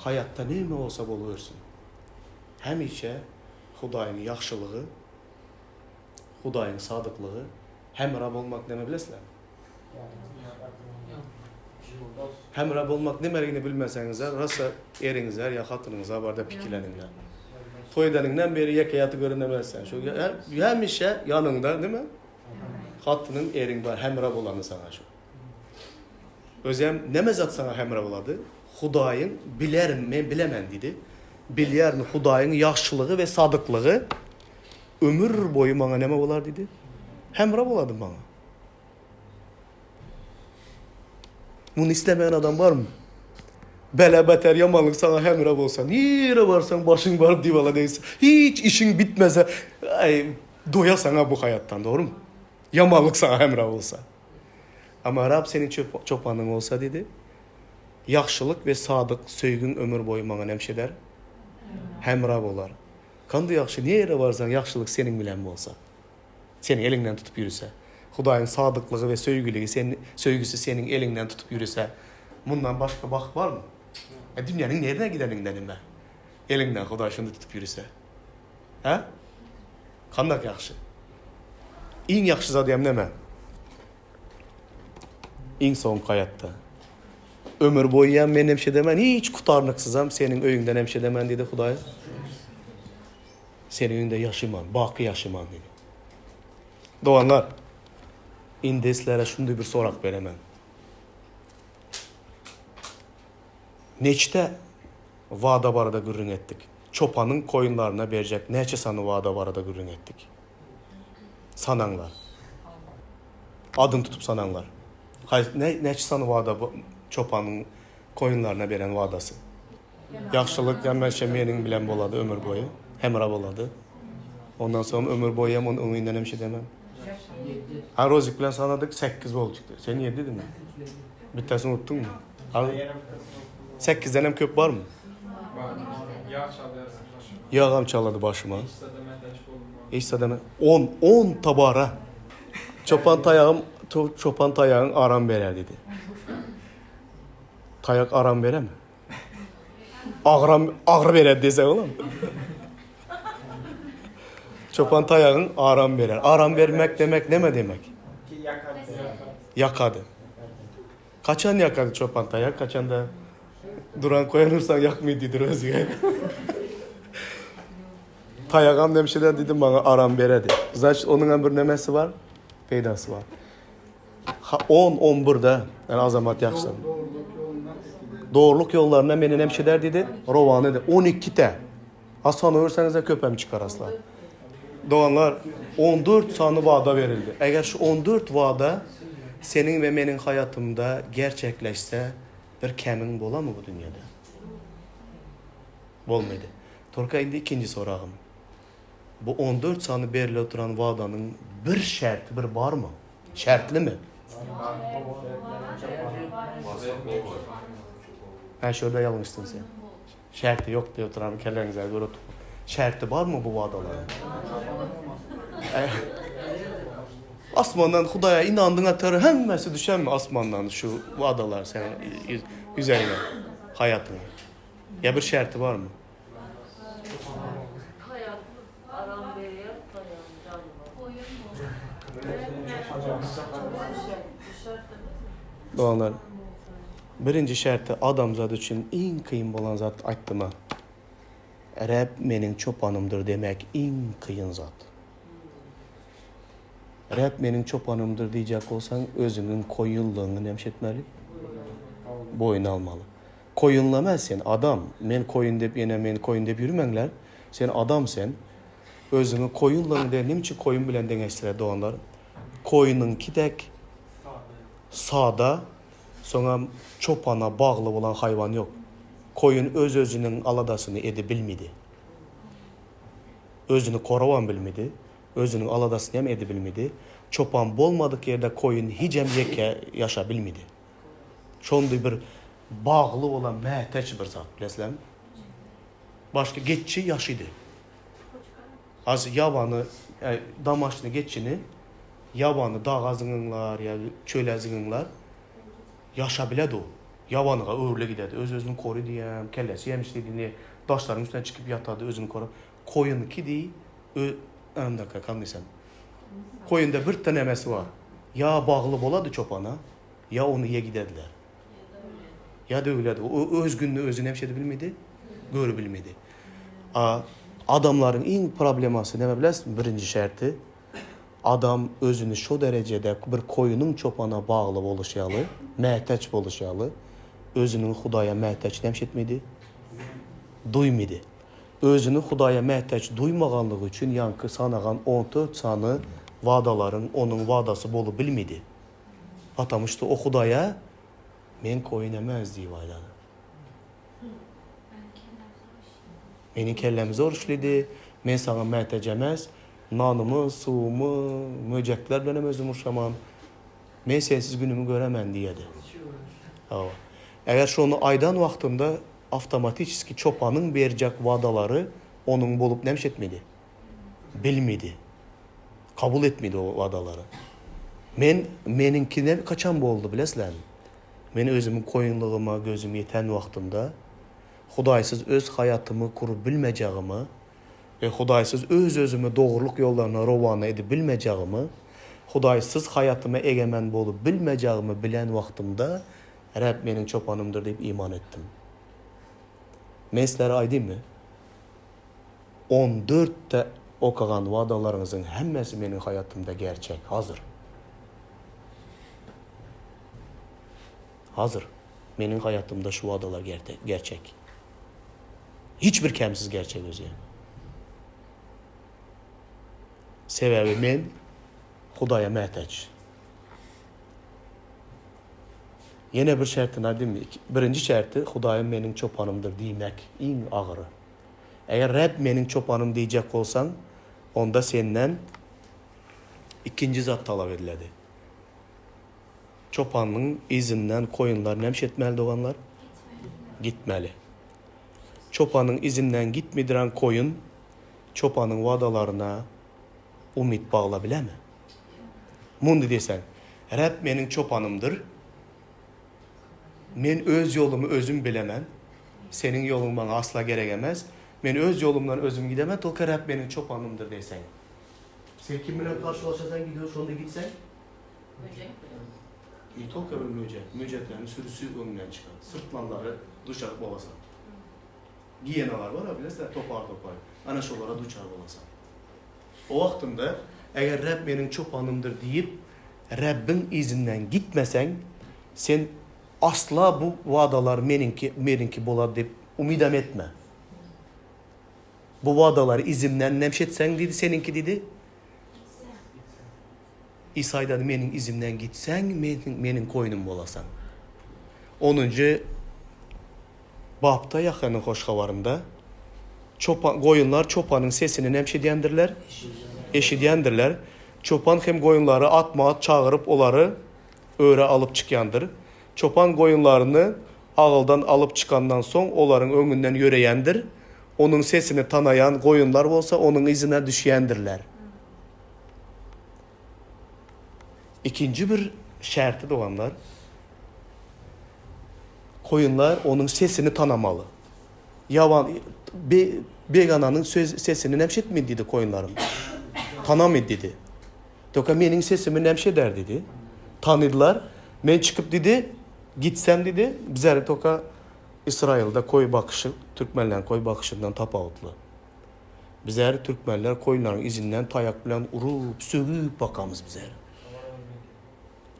haýatda näme bolsa bolubersin. Hemişe Hudaýyň ýagşylygy, Hudaýyň sadyklygy hemra bolmak näme bilesizlermi? Hemra bolmak nämeligini bilmeseňizler, rasa eriňize ýa hatynyňyza barda pikirleniňler. Toý edeniňden beri ýeke ýaty gören emessen. Şu hemişe ýanyňda näme? Hatynyň, eriň bar, hemra bolany saňa şu. Özem näme zat saňa hemra bolady? Hudaýyň bilerin, men bilemen diýdi. Bilýärin Hudaýyň ýagşylygy we sadyklygy ömür boýy maňa näme bolar diýdi? Hemra bolady maňa. Muny islemeýän adam barmy? Bela beter ýamanlyk saňa hemra bolsa, nirä barsaň başyň baryp diwala degse, hiç işiň bitmese, aý, doýasaň-a bu haýatdan, dogrumy? Ýamanlyk saňa hemra bolsa. Amma Rab seniň çopanyň bolsa diýdi, ýagşylyk we sadyk söýgiň ömür boýy maňa näme eder? Hemra bolar. Kandy ýagşy, nirä barsaň ýagşylyk seniň bilen bolsa. Seniň eliňden tutup ýürese. Hudaýyň sadyklygy we söýgüligi sen söýgüsi seniň eliňden tutup ýürese, mundan başga bagt barmy? E dünýäniň nirine gideniňden ime? Eliňden Hudaý şunda tutup ýürese. Hä? Kandak ýagşy. Iň ýagşy zat hem näme? Iň soňky aýatda. Ömür boýy hem men hemşe demen, hiç gutarnyksyzam seniň öýüňden hemşe demen diýdi Hudaý. Seniň öýüňde ýaşaýman, baky ýaşaýman diýdi. Doganlar, indi sizlere şunday bir sorag beremen. Neçde wada barada gürrüň etdik? Çopanyň koýunlaryna berjek näçe sany wada barada gürrüň etdik? Sanaňlar. Adyny tutup sanaňlar. Haýsy ne, näçe sany wada çopanyň koýunlaryna beren wadasy? Ýagşylyk hemişe meniň bilen bolady ömür boýy. Hemra bolady. Ondan soň ömür boýy hem onuň öňünden hem şeýdemem. Ha Rozik bilen sanadyk 8 bolup çykdy. Sen 7 didiňmi? Bittasini unutdyňmy? Al. 8-den hem köp barmy? Bar. Ýag çalýarsyň başyma. Ýagam çalady başyma. Hiç zada 10 10 tabara. Çopan taýagym çopan taýagyň aram berer diýdi. Taýak aram beremi? Agram agyr berer diýsek olam. Çopan taýagyň aram berer. Aram bermek demek näme demek? Ýakady. Kaçan ýakady çopan taýak? Kaçanda duran koýan ursaň ýakmaýdy diýdir özüge. Taýagam demşiler diýdi maňa aram beredi. Значит, onuň hem bir nemesi bar? Peýdasy bar. Ha, on, on birde, yani Azamat ýagşy. Dogrulyk ýollarynda meni nemşeder diýdi, rowana eder. 12 te. Ha sanawerseňizler köp hem çykaraslar. Doganlar, 14 sany wada berildi. Eger şu 14 wada seniň we meniň haýatymda gerçekleşse, bir kemiň bolarmy bu dünýede? Bolmaýdy. Tolka indi ikinji soragym. Bu 14 sany berilip oturan wadanyň bir şerti bir barmy? Şertlimi? Hä, şurada ýalňyşdyň sen. Şerti ýok diýip oturan kelläňize görüp. Şerti barmy bu wadalaryň? Asmandan Hudaýa inandyň atar hemmesi düşenmi asmandan şu wadalar seniň üzeriňe, haýatyňa? Ýa bir şerti barmy? Doganlar, birinji şerti adamzat üçin iň kyn bolan zat aýtdyma. Reb meniň çopanymdyr demek iň kyn zat. Reb meniň çopanymdyr diýjek bolsaň, özüňiň koýunlygyňy näme etmeli? Boýun almaly. Koýunlama sen adam, men koýun diýip ýene men koýun diýip ýürmeňler, sen adam sen. Özüňi koýunlygyň de näme üçin koýun bilen deňeşdirýär doganlar? Koýunyňky dek sada, soňam çopana bagly bolan haýwan ýok. Koýun öz-özüniň aladasyny edibilmidi. Özüni korabam bilmidi, özüniň aladasyny hem edibilmidi. Çopan bolmadyk ýerde koýun hijem ýeke ýaşabilmidi. Şondy bir bagly bolan mätäç bir zat bilesizlermi? Başga geçji ýaşydy. Az ýabany damaşny geçini ýabany daga zyňyňlar ýa çöle zyňyňlar ýaşa biledi o. Ýabanyga öwrüle gidedi. Öz-özüni kory diýýän, kellesi hem işledi, daşlaryň üstüne çykyp ýatady, özüni korap. Koýunky diý, ö, ýa kan diýsem. Koýunda bir tane nemesi bar. Ýa bagly bolady çopana, ýa ony ýe gidediler. Ýa döwüledi. O öz gününi özi näme şeýde bilmedi, göre bilmedi. A adamlaryň iň problemasy näme bilesiňmi? Birinji şerti adam özüni şo derejede bir koýunyň çopana bagly boluşy ýaly, mätäç boluşy ýaly, özüniň Hudaýa mätäç näme etmedi? Duýmady. Özüni Hudaýa mätäç duýmaganlygy üçin ýaňky sanagan 14 sany wadalaryň onuň wadasy bolup bilmedi. Потому что o Hudaýa men koýun emes diýip aýdady. Meniň kelläm zor işledi, men saňa mätäç emes, nanymy, suwumy, möjekler bilenem özüm urşaman, men sensiz günümi göremen diýedi. Hawa. Eger şony aýdan wagtynda awtomatiçeski çopanyň berjek wadalary onuň bolup näme etmedi? Bilmedi. Kabul etmedi o wadalary. Men meniňkine kaçan boldy bilesizlermi? Men özümiň koýunlygyma gözüm ýeten wagtymda Hudaýsyz öz haýatymy gurup bilmejegimi we Hudaýsyz öz-özümi dogrulyk ýollaryna rowana edip bilmejegimi, Hudaýsyz haýatyma egemen bolup bilmejegimi bilen wagtymda Reb meniň çopanymdyr diýip iman etdim. Men sizlere aýdýynmy? On dörtde okagan wadalaryňyzyň hemmesi meniň haýatymda gerçek, hazir. Hazir. Meniň haýatymda şu wadalar gerçek. Hiç bir kemsiz gerçek özi. Sebäbi men Hudaýa mätäç. Ýene bir şertini aýdaymy? Birinji şerti Hudaýym meniň çopanymdyr diýmek iň agyry. Eger Reb meniň çopanym diýjek bolsaň, onda senden ikinji zat talap ediledi. Çopanyň yzyndan koýunlar näme etmeli doganlar? Gitmeli. Çopanyň yzyndan gitmediren koýun çopanyň wadalaryna umyt bagla bilemi? Muny diýseň, Reb meniň çopanymdyr. Men öz ýolumy özüm bilemen. Seniň ýoluň maňa asla gerek emes. Men öz ýolumdan özüm gidemen, tolko Reb meniň çopanymdyr diýseň. Sen kim bilen garşylaşasaň gidiyor, şonda gitseň? Möjek bilen. Ne tolko bir möjek, möjekleriň sürüsi öňünden çykar. Syrtlanlary duçar bolasan. Giyenalar bar, bilesizler, topar-topar. Ana şolara duçar bolasan. O wagtynda, eger Reb meniň çopanymdyr diýip, Rebbiň yzyndan gitmeseň, sen asla bu wadalar meniňki, meniňki bolar diýip umydam etme. Bu wadalary yzymdan nemş etseň diýdi, seniňki diýdi. Isa aýdady, meniň yzymdan gitseň, meniň, meniň koýnum bolasaň. Onunjy bapda Ýahýanyň hoş habarynda çopan, goýunlar çopanyň sesini näme edýändirler? Eşidýändirler. Çopan hem goýunlary atma-at çagyryp olary öre alyp çykýandyr. Çopan goýunlaryny agyldan alyp çykandan soň olaryň öňünden ýöreýändir. Onuň sesini tanaýan goýunlar bolsa onuň yzyna düşýändirler. Ikinji bir şerti doganlar, koyunlar onuň sesini tanamaly. Ýaban be, begananyň söz sesini näme etmedi diýdi koyunlarym. Tanamady diýdi. Toka meniň sesimi näme eder diýdi. Tanydylar. Men çykyp diýdi, gitsem diýdi, bizler toka Israilde koý bakyşy türkmenleň koý bakyşyndan tapawutly. Bizler türkmenler koýunlaryň izinden taýak bilen urup, sögüp bakamyz bizler.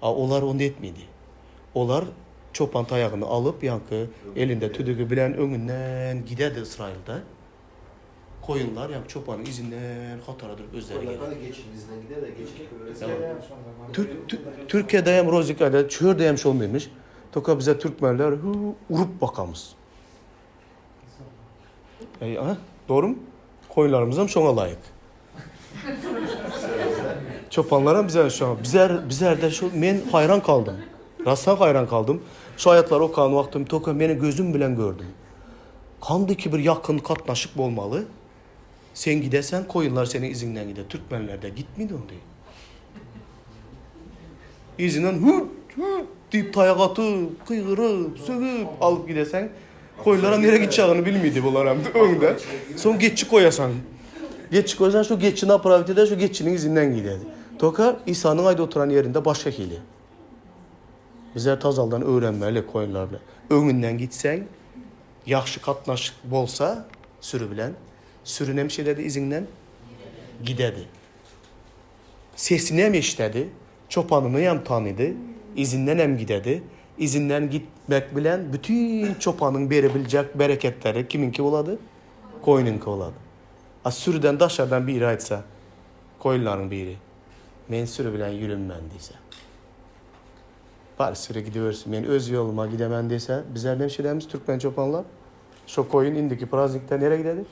A olar onda etmedi. Olar çopan taýagyny alyp, ýaňky elinde tüdügi bilen öňünden gidedi Ysraýylda. Koýunlar ýaňky çopanyň izinden hatara durup özleri geler. Koýunlar geçiniň izinden gider de geçi Türk, Türkiýede hem rozikada çörde hem şondaýmyş. Toka bize türkmenler hu urup bakamyz. Eý, a, dogrymy? Koýunlarymyzam şoňa laýyk. Çopanlaram bize şoňa, bizer, bizerde şu men haýran kaldym. Rastdan haýran kaldym. Şu aýatlary okan wagtym toka meni gözüm bilen gördüm. Kandy ki bir ýakyn gatnaşyk bolmaly. Sen gideseň koýunlar seniň iziňden gider. Türkmenlerde gitmidi ondy. Yzyndan hüt hüt diýip taýak atyp, gygyryp, sögüp alyp gideseň, koýunlaram nirä gitjagini bilmidi bularam öňde. Soň geçi koýasaň. Geçi koýsaň şu geçi naprawit eder, şu geçiniň yzyndan giderdi. Toka Isanyň aýdyp oturan ýerinde başga hili. Bizler tazaldan öwrenmeli koýunlar bilen. Öňünden gitseň, ýagşy gatnaşyk bolsa sürü bilen, sürü nemşe ededi yzyňdan gidedi. Sesinem eşidedi, çopanynyyam tanydy, izindenem gidedi. Izinden gitmek bilen bütin çopanyň berebiljek bereketleri kimiňki bolady? Goýnuňky bolady. A sürüden daşardan biri aýtsa, goýunlaryň biri, Men sürü bilen ýürünmen diýse. Bar sürü gidibersin, men öz ýoluma gidemen diýse, bizler näme edemiz türkmen çopanlar? Şo goýun indiki praznikde nere gidedi?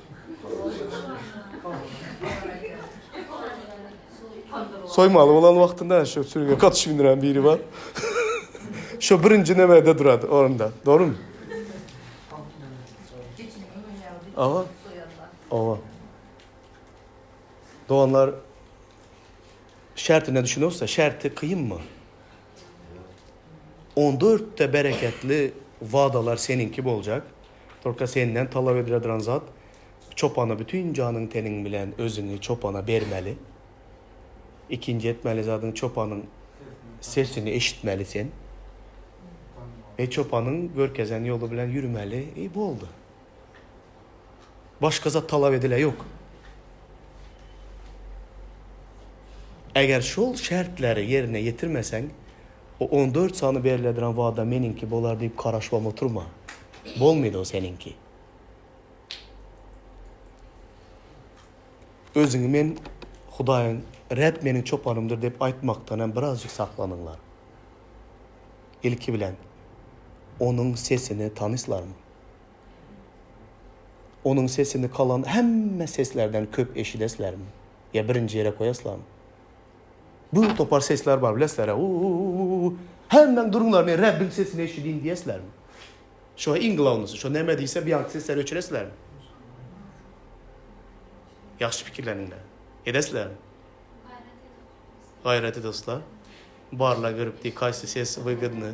Soýmaly bolan wagtynda şo sürüge katyş bindiren biri bar. Şo birinji nemede durady orunda. Dogrymy? Aha. Owa. Doganlar şertine düşünürse, şerti kynmy? On dörtde bereketli wadalar seniňki boljak. Tolka senden talap edileduran zat, çopana bütin janyň-teniň bilen özüňi çopana bermeli. Ikinji etmeli zadyň çopanyň sesini eşitmeli sen. We çopanyň görkezen ýoly bilen ýürümeli. I boldy. Başga zat talap edile ýok. Eger şol şertleri ýerine ýetirmeseň, o 14 sany berilediren wada meniňki bolar diýip garaşybam oturma. Bolmydy o seniňki. Özüňi men Hudaýyň Reb meniň çopanymdyr diýip aýtmakdan hem birazjyk saklanyňlar. Ilki bilen, Onuň sesini tanyslarmy? Onuň sesini kalan hemme seslerden köp eşideslermi? Ýa birinji ýere goýaslarmy? Bu topar sesler bar, bilesizler-ä, u-u-u-u-u. Hemmäň duruňlar, men Rebbiň sesini eşidýin diýesizlermi? Şo iň glawnysy, şo näme diýse, biýanky sesleri öçüresizlermi? Ýagşy pikirleniňler. Edesizlermi? Gaýrat edoslar. Barla görüp diý, kaýsy ses wygodny.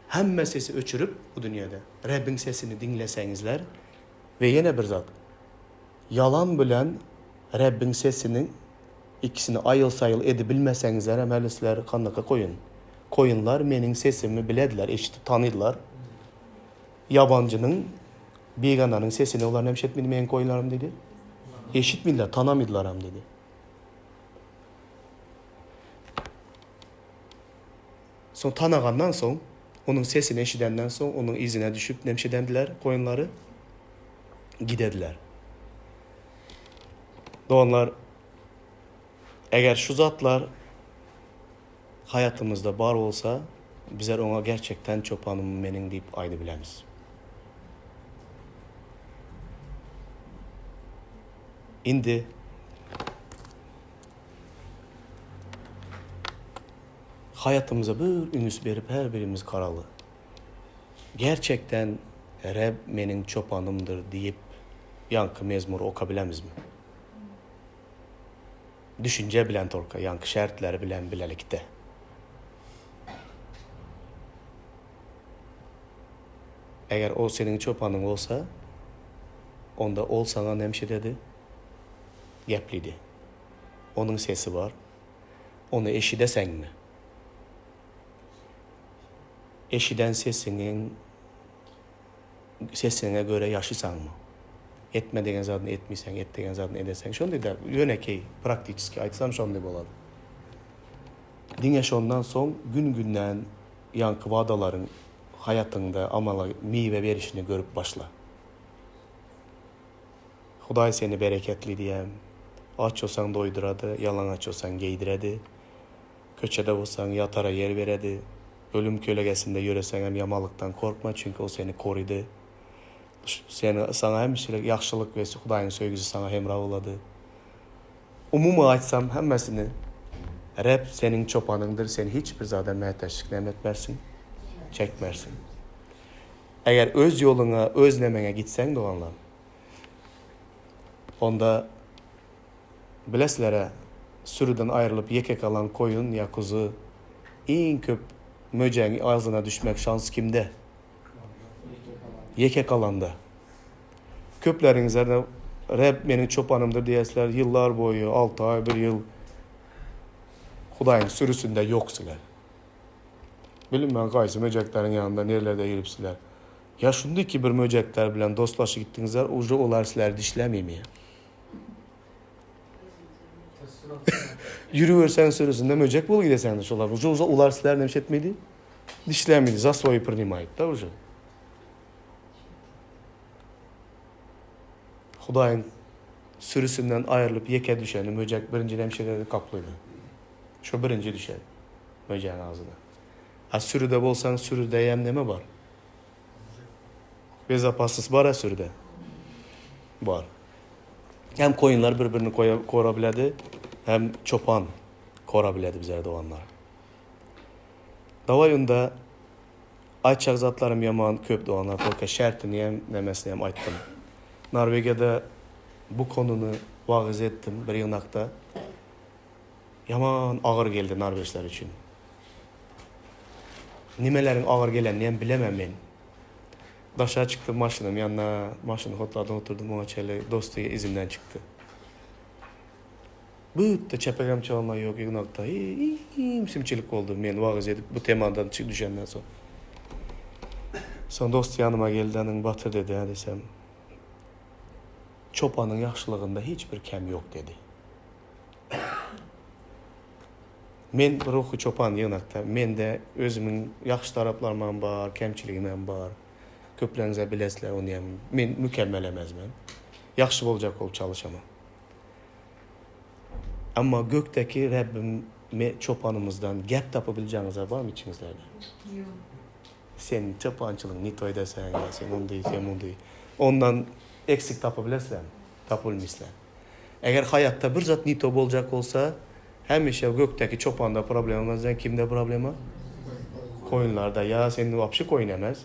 Hemme sesi öçürip bu dünýede Rebbiň sesini diňleseňizler we ýene bir zat ýalan bilen Rebbiň sesiniň ikisini aýyl-saýyl edibilmeseňizlerem häli sizler kanyka goýun. Goýunlar meniň sesimi bilediler, eşidip tanydylar. Ýabanjynyň, bigananyň sesini olar näme eşitmedi meniň goýunlarym diýdi? Eşitmediler, tanamydylaram diýdi. Soň tanagandan soň, onuň sesini eşidenden soň, onuň yzyna düşüp nemşedendiler goýunlary, gidediler. Doganlar, eger şu zatlar haýatymyzda bar bolsa, bizler oňa gerçekden çopanym meniň diýip aýdybilemiz. Indi Haýatymyza bir ünüs berip her birimiz garaly. Gerçekden Reb meniň çopanymdyr diýip ýaňky mezmury okabilemizmi? Düşünje bilen tolka ýaňky şertleri bilen bilelikde. Eger ol seniň çopanyň bolsa, onda ol saňa nemşe dedi? Geplidi. Onuň sesi bar. Ony eşideseňmi? Eşiden sesiňiň sesiňe göre ýaşysaňmy? Etme degen zadyny etmiseň, et degen zadyny edeseň. Şonday da ýönekeý, praktiçeski aýtsam şonday bolady. Diňe şondan soň gün-günden ýaňky wadalaryň haýatyňda amala miwe berişini görüp başla. Hudaý seni bereketli diýem. Aç bolsaň doýdurady, ýalaňaç bolsaň geýdiredi. Köçede bolsaň ýatara ýer beredi. Ölüm kölegesinde ýöreseňem ýamanlykdan korkma, çünki ol seni korydy. Seni saňa hemişelik ýagşylyk we Hudaýyň söýgüsi saňa hemra bolady. Umumy aýtsam hemmesini Reb seniň çopanyňdyr, sen hiç bir zada mätäçlik näme etmersiň? Çekmersiň. Eger öz ýoluňa, öz nemeňe gitseň doganlar. Onda bilesizler-ä, sürüden aýrylyp ýeke galan koýun ýa kuzy iň köp möjegiň agzyna düşmek şans kimde? Ýeke galanda. Köpleriňiz Reb meniň çopanymdyr diýýäsizler, ýyllar boýy, alty aý, bir ýyl Hudaýyň sürüsinde ýok sizler. Bilinmän gaýsy möjekleriň ýanynda nerlerde ýürüpsizler. Ýa şundyki bir möjekler bilen dostlaşyp gitdiňizler, uje olar sizleri dişlemimi? Ýürüberseň sürüsinde möjek bolup gideseňde şolar, uje olar sizleri näme etmedi? Dişlemedi, za svoýi prinimaýt da uje. Hudaýyň sürüsinden aýrylyp ýeke düşeni möjek birinji näme ederdi? Kaplydy. Şo birinji düşer möjegiň agzyna. A sürüde bolsaň sürüdeýem neme bar? Bezopasnost bar-a sürüde. Bar. Hem koýunlar bir-birini kora biledi, hem çopan kora biledi bizleri doganlar. Daway unda aýtjak zatlarym ýaman köp doganlar, tolka şertini hem nemesini hem aýtdym. Norwegiýada bu konyny wagyz etdim bir ýygnakda. Ýaman agyr geldi norweçler üçin. Nimeleriň agyr gelenini hem bilemem men. Daşa çykdym maşynym ýanyna, maşyny hotladym oturdym oňa çenli dosty yzymdan çykdy. Bütde çepegem çalma ýok ýygnakda iým-simçilik boldy men wagyz edip bu temadan düşenden soň. Soň dosty ýanyma geldi anyň Batyr dedi hä diýsem. Çopanyň ýagşylygynda hiç bir kem ýok dedi. Men ruhy çopan ýygnakda. Mende özümiň ýagşy taraplarymam bar, kemçiligimem bar. Köpleriňiz-ä bilesizler ony hem. Men mükemmel emesmen. Ýagşy boljak bolup çalyşaman. Emma gökdäki Rebbim me çopanymyzdan gep tapybiljaňyzlar barmy içiňizlerde? Ýok. Sen çopançylygyň ne toý deseň, ýa sen ondy, sen mundy. Ondan eksik tapybilesizlermi? Tapybilmisizler. Eger haýatda bir zat ne to boljak bolsa, hemişe gökdäki çopanda problema bolmaz, kimde problema? Koýunlarda. Ýa sen wapşe koýun emes.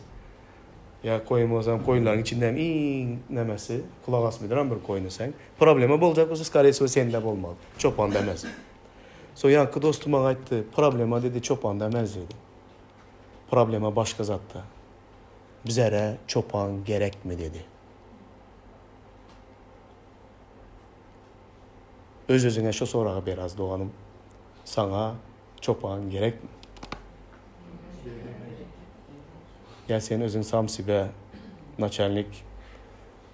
Ýa koýun bolsaň, koýunlaryň içinde hem iň nemesi, kulak asmaýdyran bir koýuny sen. Problema boljak bolsa, skoree wsego sende bolmaly, çopanda emes. So ýaňky dostum maňa aýtdy, problema dedi çopanda emes dedi. Problema başga zatda. Bizere çopan gerekmi dedi. Öz-özüňe şu soragy ber az doganym. Saňa çopan gerekmi? Ýa sen özüň sam sibe naçalnik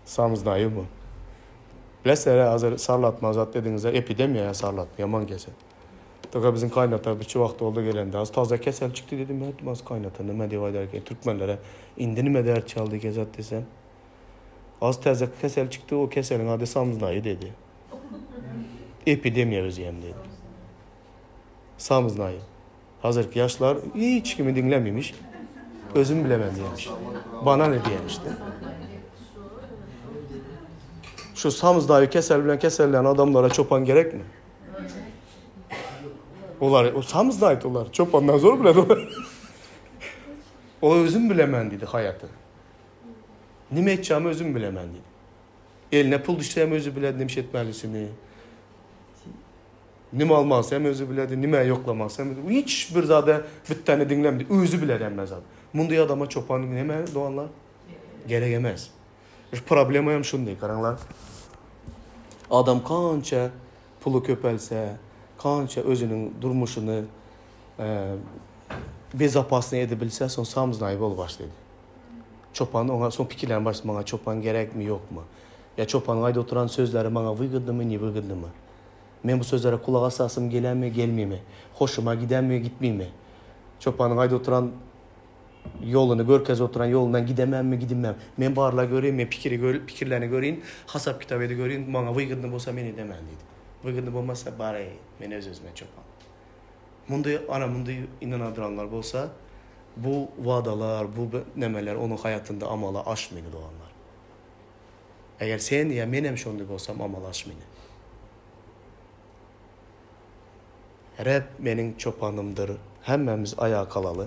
sam znaýu mu? Bilesizler hazir sarlatma zat dediňizde epidemiýa ýa sarlatma ýaman kesel. Toka biziň kaýnata birçe wagt boldy gelende az taze kesel çykdy dedim men az kaýnata nime diýip aýdar eken türkmenlere indi nime dert çaldy eken zat desem. Az täze kesel çykdy o keseliň ady sam znaýu dedi. Epidemiýa özem dedi. Sam znaýu. Hazirki ýaşlar hiç kimi diňlemeýmiş. Özüm bilemen diýenmiş. Bana ne diýenmiş-de. Şu samyzdaýy kesel bilen kesellän adamlara çopan gerekmi? Olar o samyzdaýdy olar. Çopandan zor biler olar. O özüm bilemen diýdi haýaty. Nime etjagmy özüm bilemen diýdi. Eline pul düşse hem özi biler nime etmelisini. Nime almalysy hem özi bilerdi, nime ýoklamalysy hem özi. Hiç bir zada bitdäni diňlemedi, özi biler hemme zady. Munday adama çopan neme doganlar? Gerek emes. Şu problema hem şunday, garaňlar. Adam kança puly köpelse, kança özüniň durmuşyny bezopasny edebilse, soň samznaýy bolup başlaýdy. Çopan oňa soň pikirlenip başlady, maňa çopan gerekmi, ýokmy? Ýa çopanyň aýdyp oturan sözleri maňa wygodnymy, ne wygodnymy? Men bu sözlere kulak asasym gelämi, gelmimi? Hoşuma gidämi, gitmimi? Çopanyň aýdyp oturan ýoluny, görkezip oturan ýolundan gidememmi, gidinmem? Men barla göreýin, men pikiri gör, pikirlerini göreýin, hasap-kitap edip göreýin, maňa wygodny bolsa men edemen diýdi. Wygodny bolmasa, bareý, men öz-özüme çopan. Munday, ana munday ynanadyranlar bolsa, bu wadalar, bu nemeler onuň haýatynda amala aşmyny doganlar. Eger sen ýa men hem şonday bolsam amala aşmyny. Reb meniň çopanymdyr. Hemmämiz aýaga galaly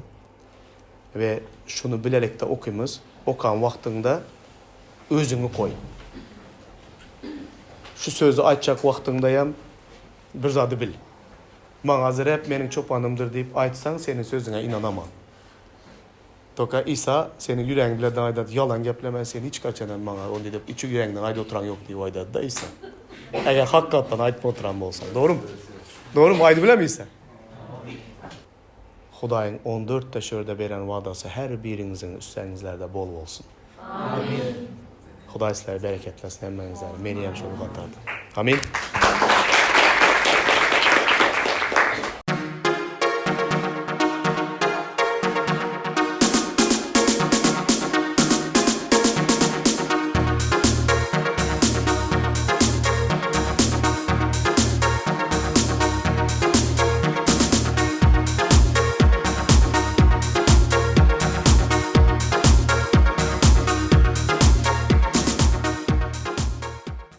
we şuny bilelikde okymyz. Okan wagtyňda özüňi goý. Şu sözi aýtjak wagtyňdaýam bir zady bil. Maňa Reb meniň çopanymdyr diýip aýtsaň, seniň sözüňe ynanaman. Toka Isa seniň ýüregiň bilen aýdady, ýalan geplemän sen hiç haçanam maňa ony diýip içi ýüregiňden aýdyp oturan ýok diýip aýdady-da Isa. Eger hakykatdan aýdyp oturan bolsaň, dogrumy? Dogrumy aýdyp bilermi Isa? Hudaýyň on dörtde şörde beren wadasy her biriňiziň üstüňizlerde bol bolsun. Amin. Hudaý sizleri bereketlesin hemmäňizleri, meni hem şol hatarda. Amin.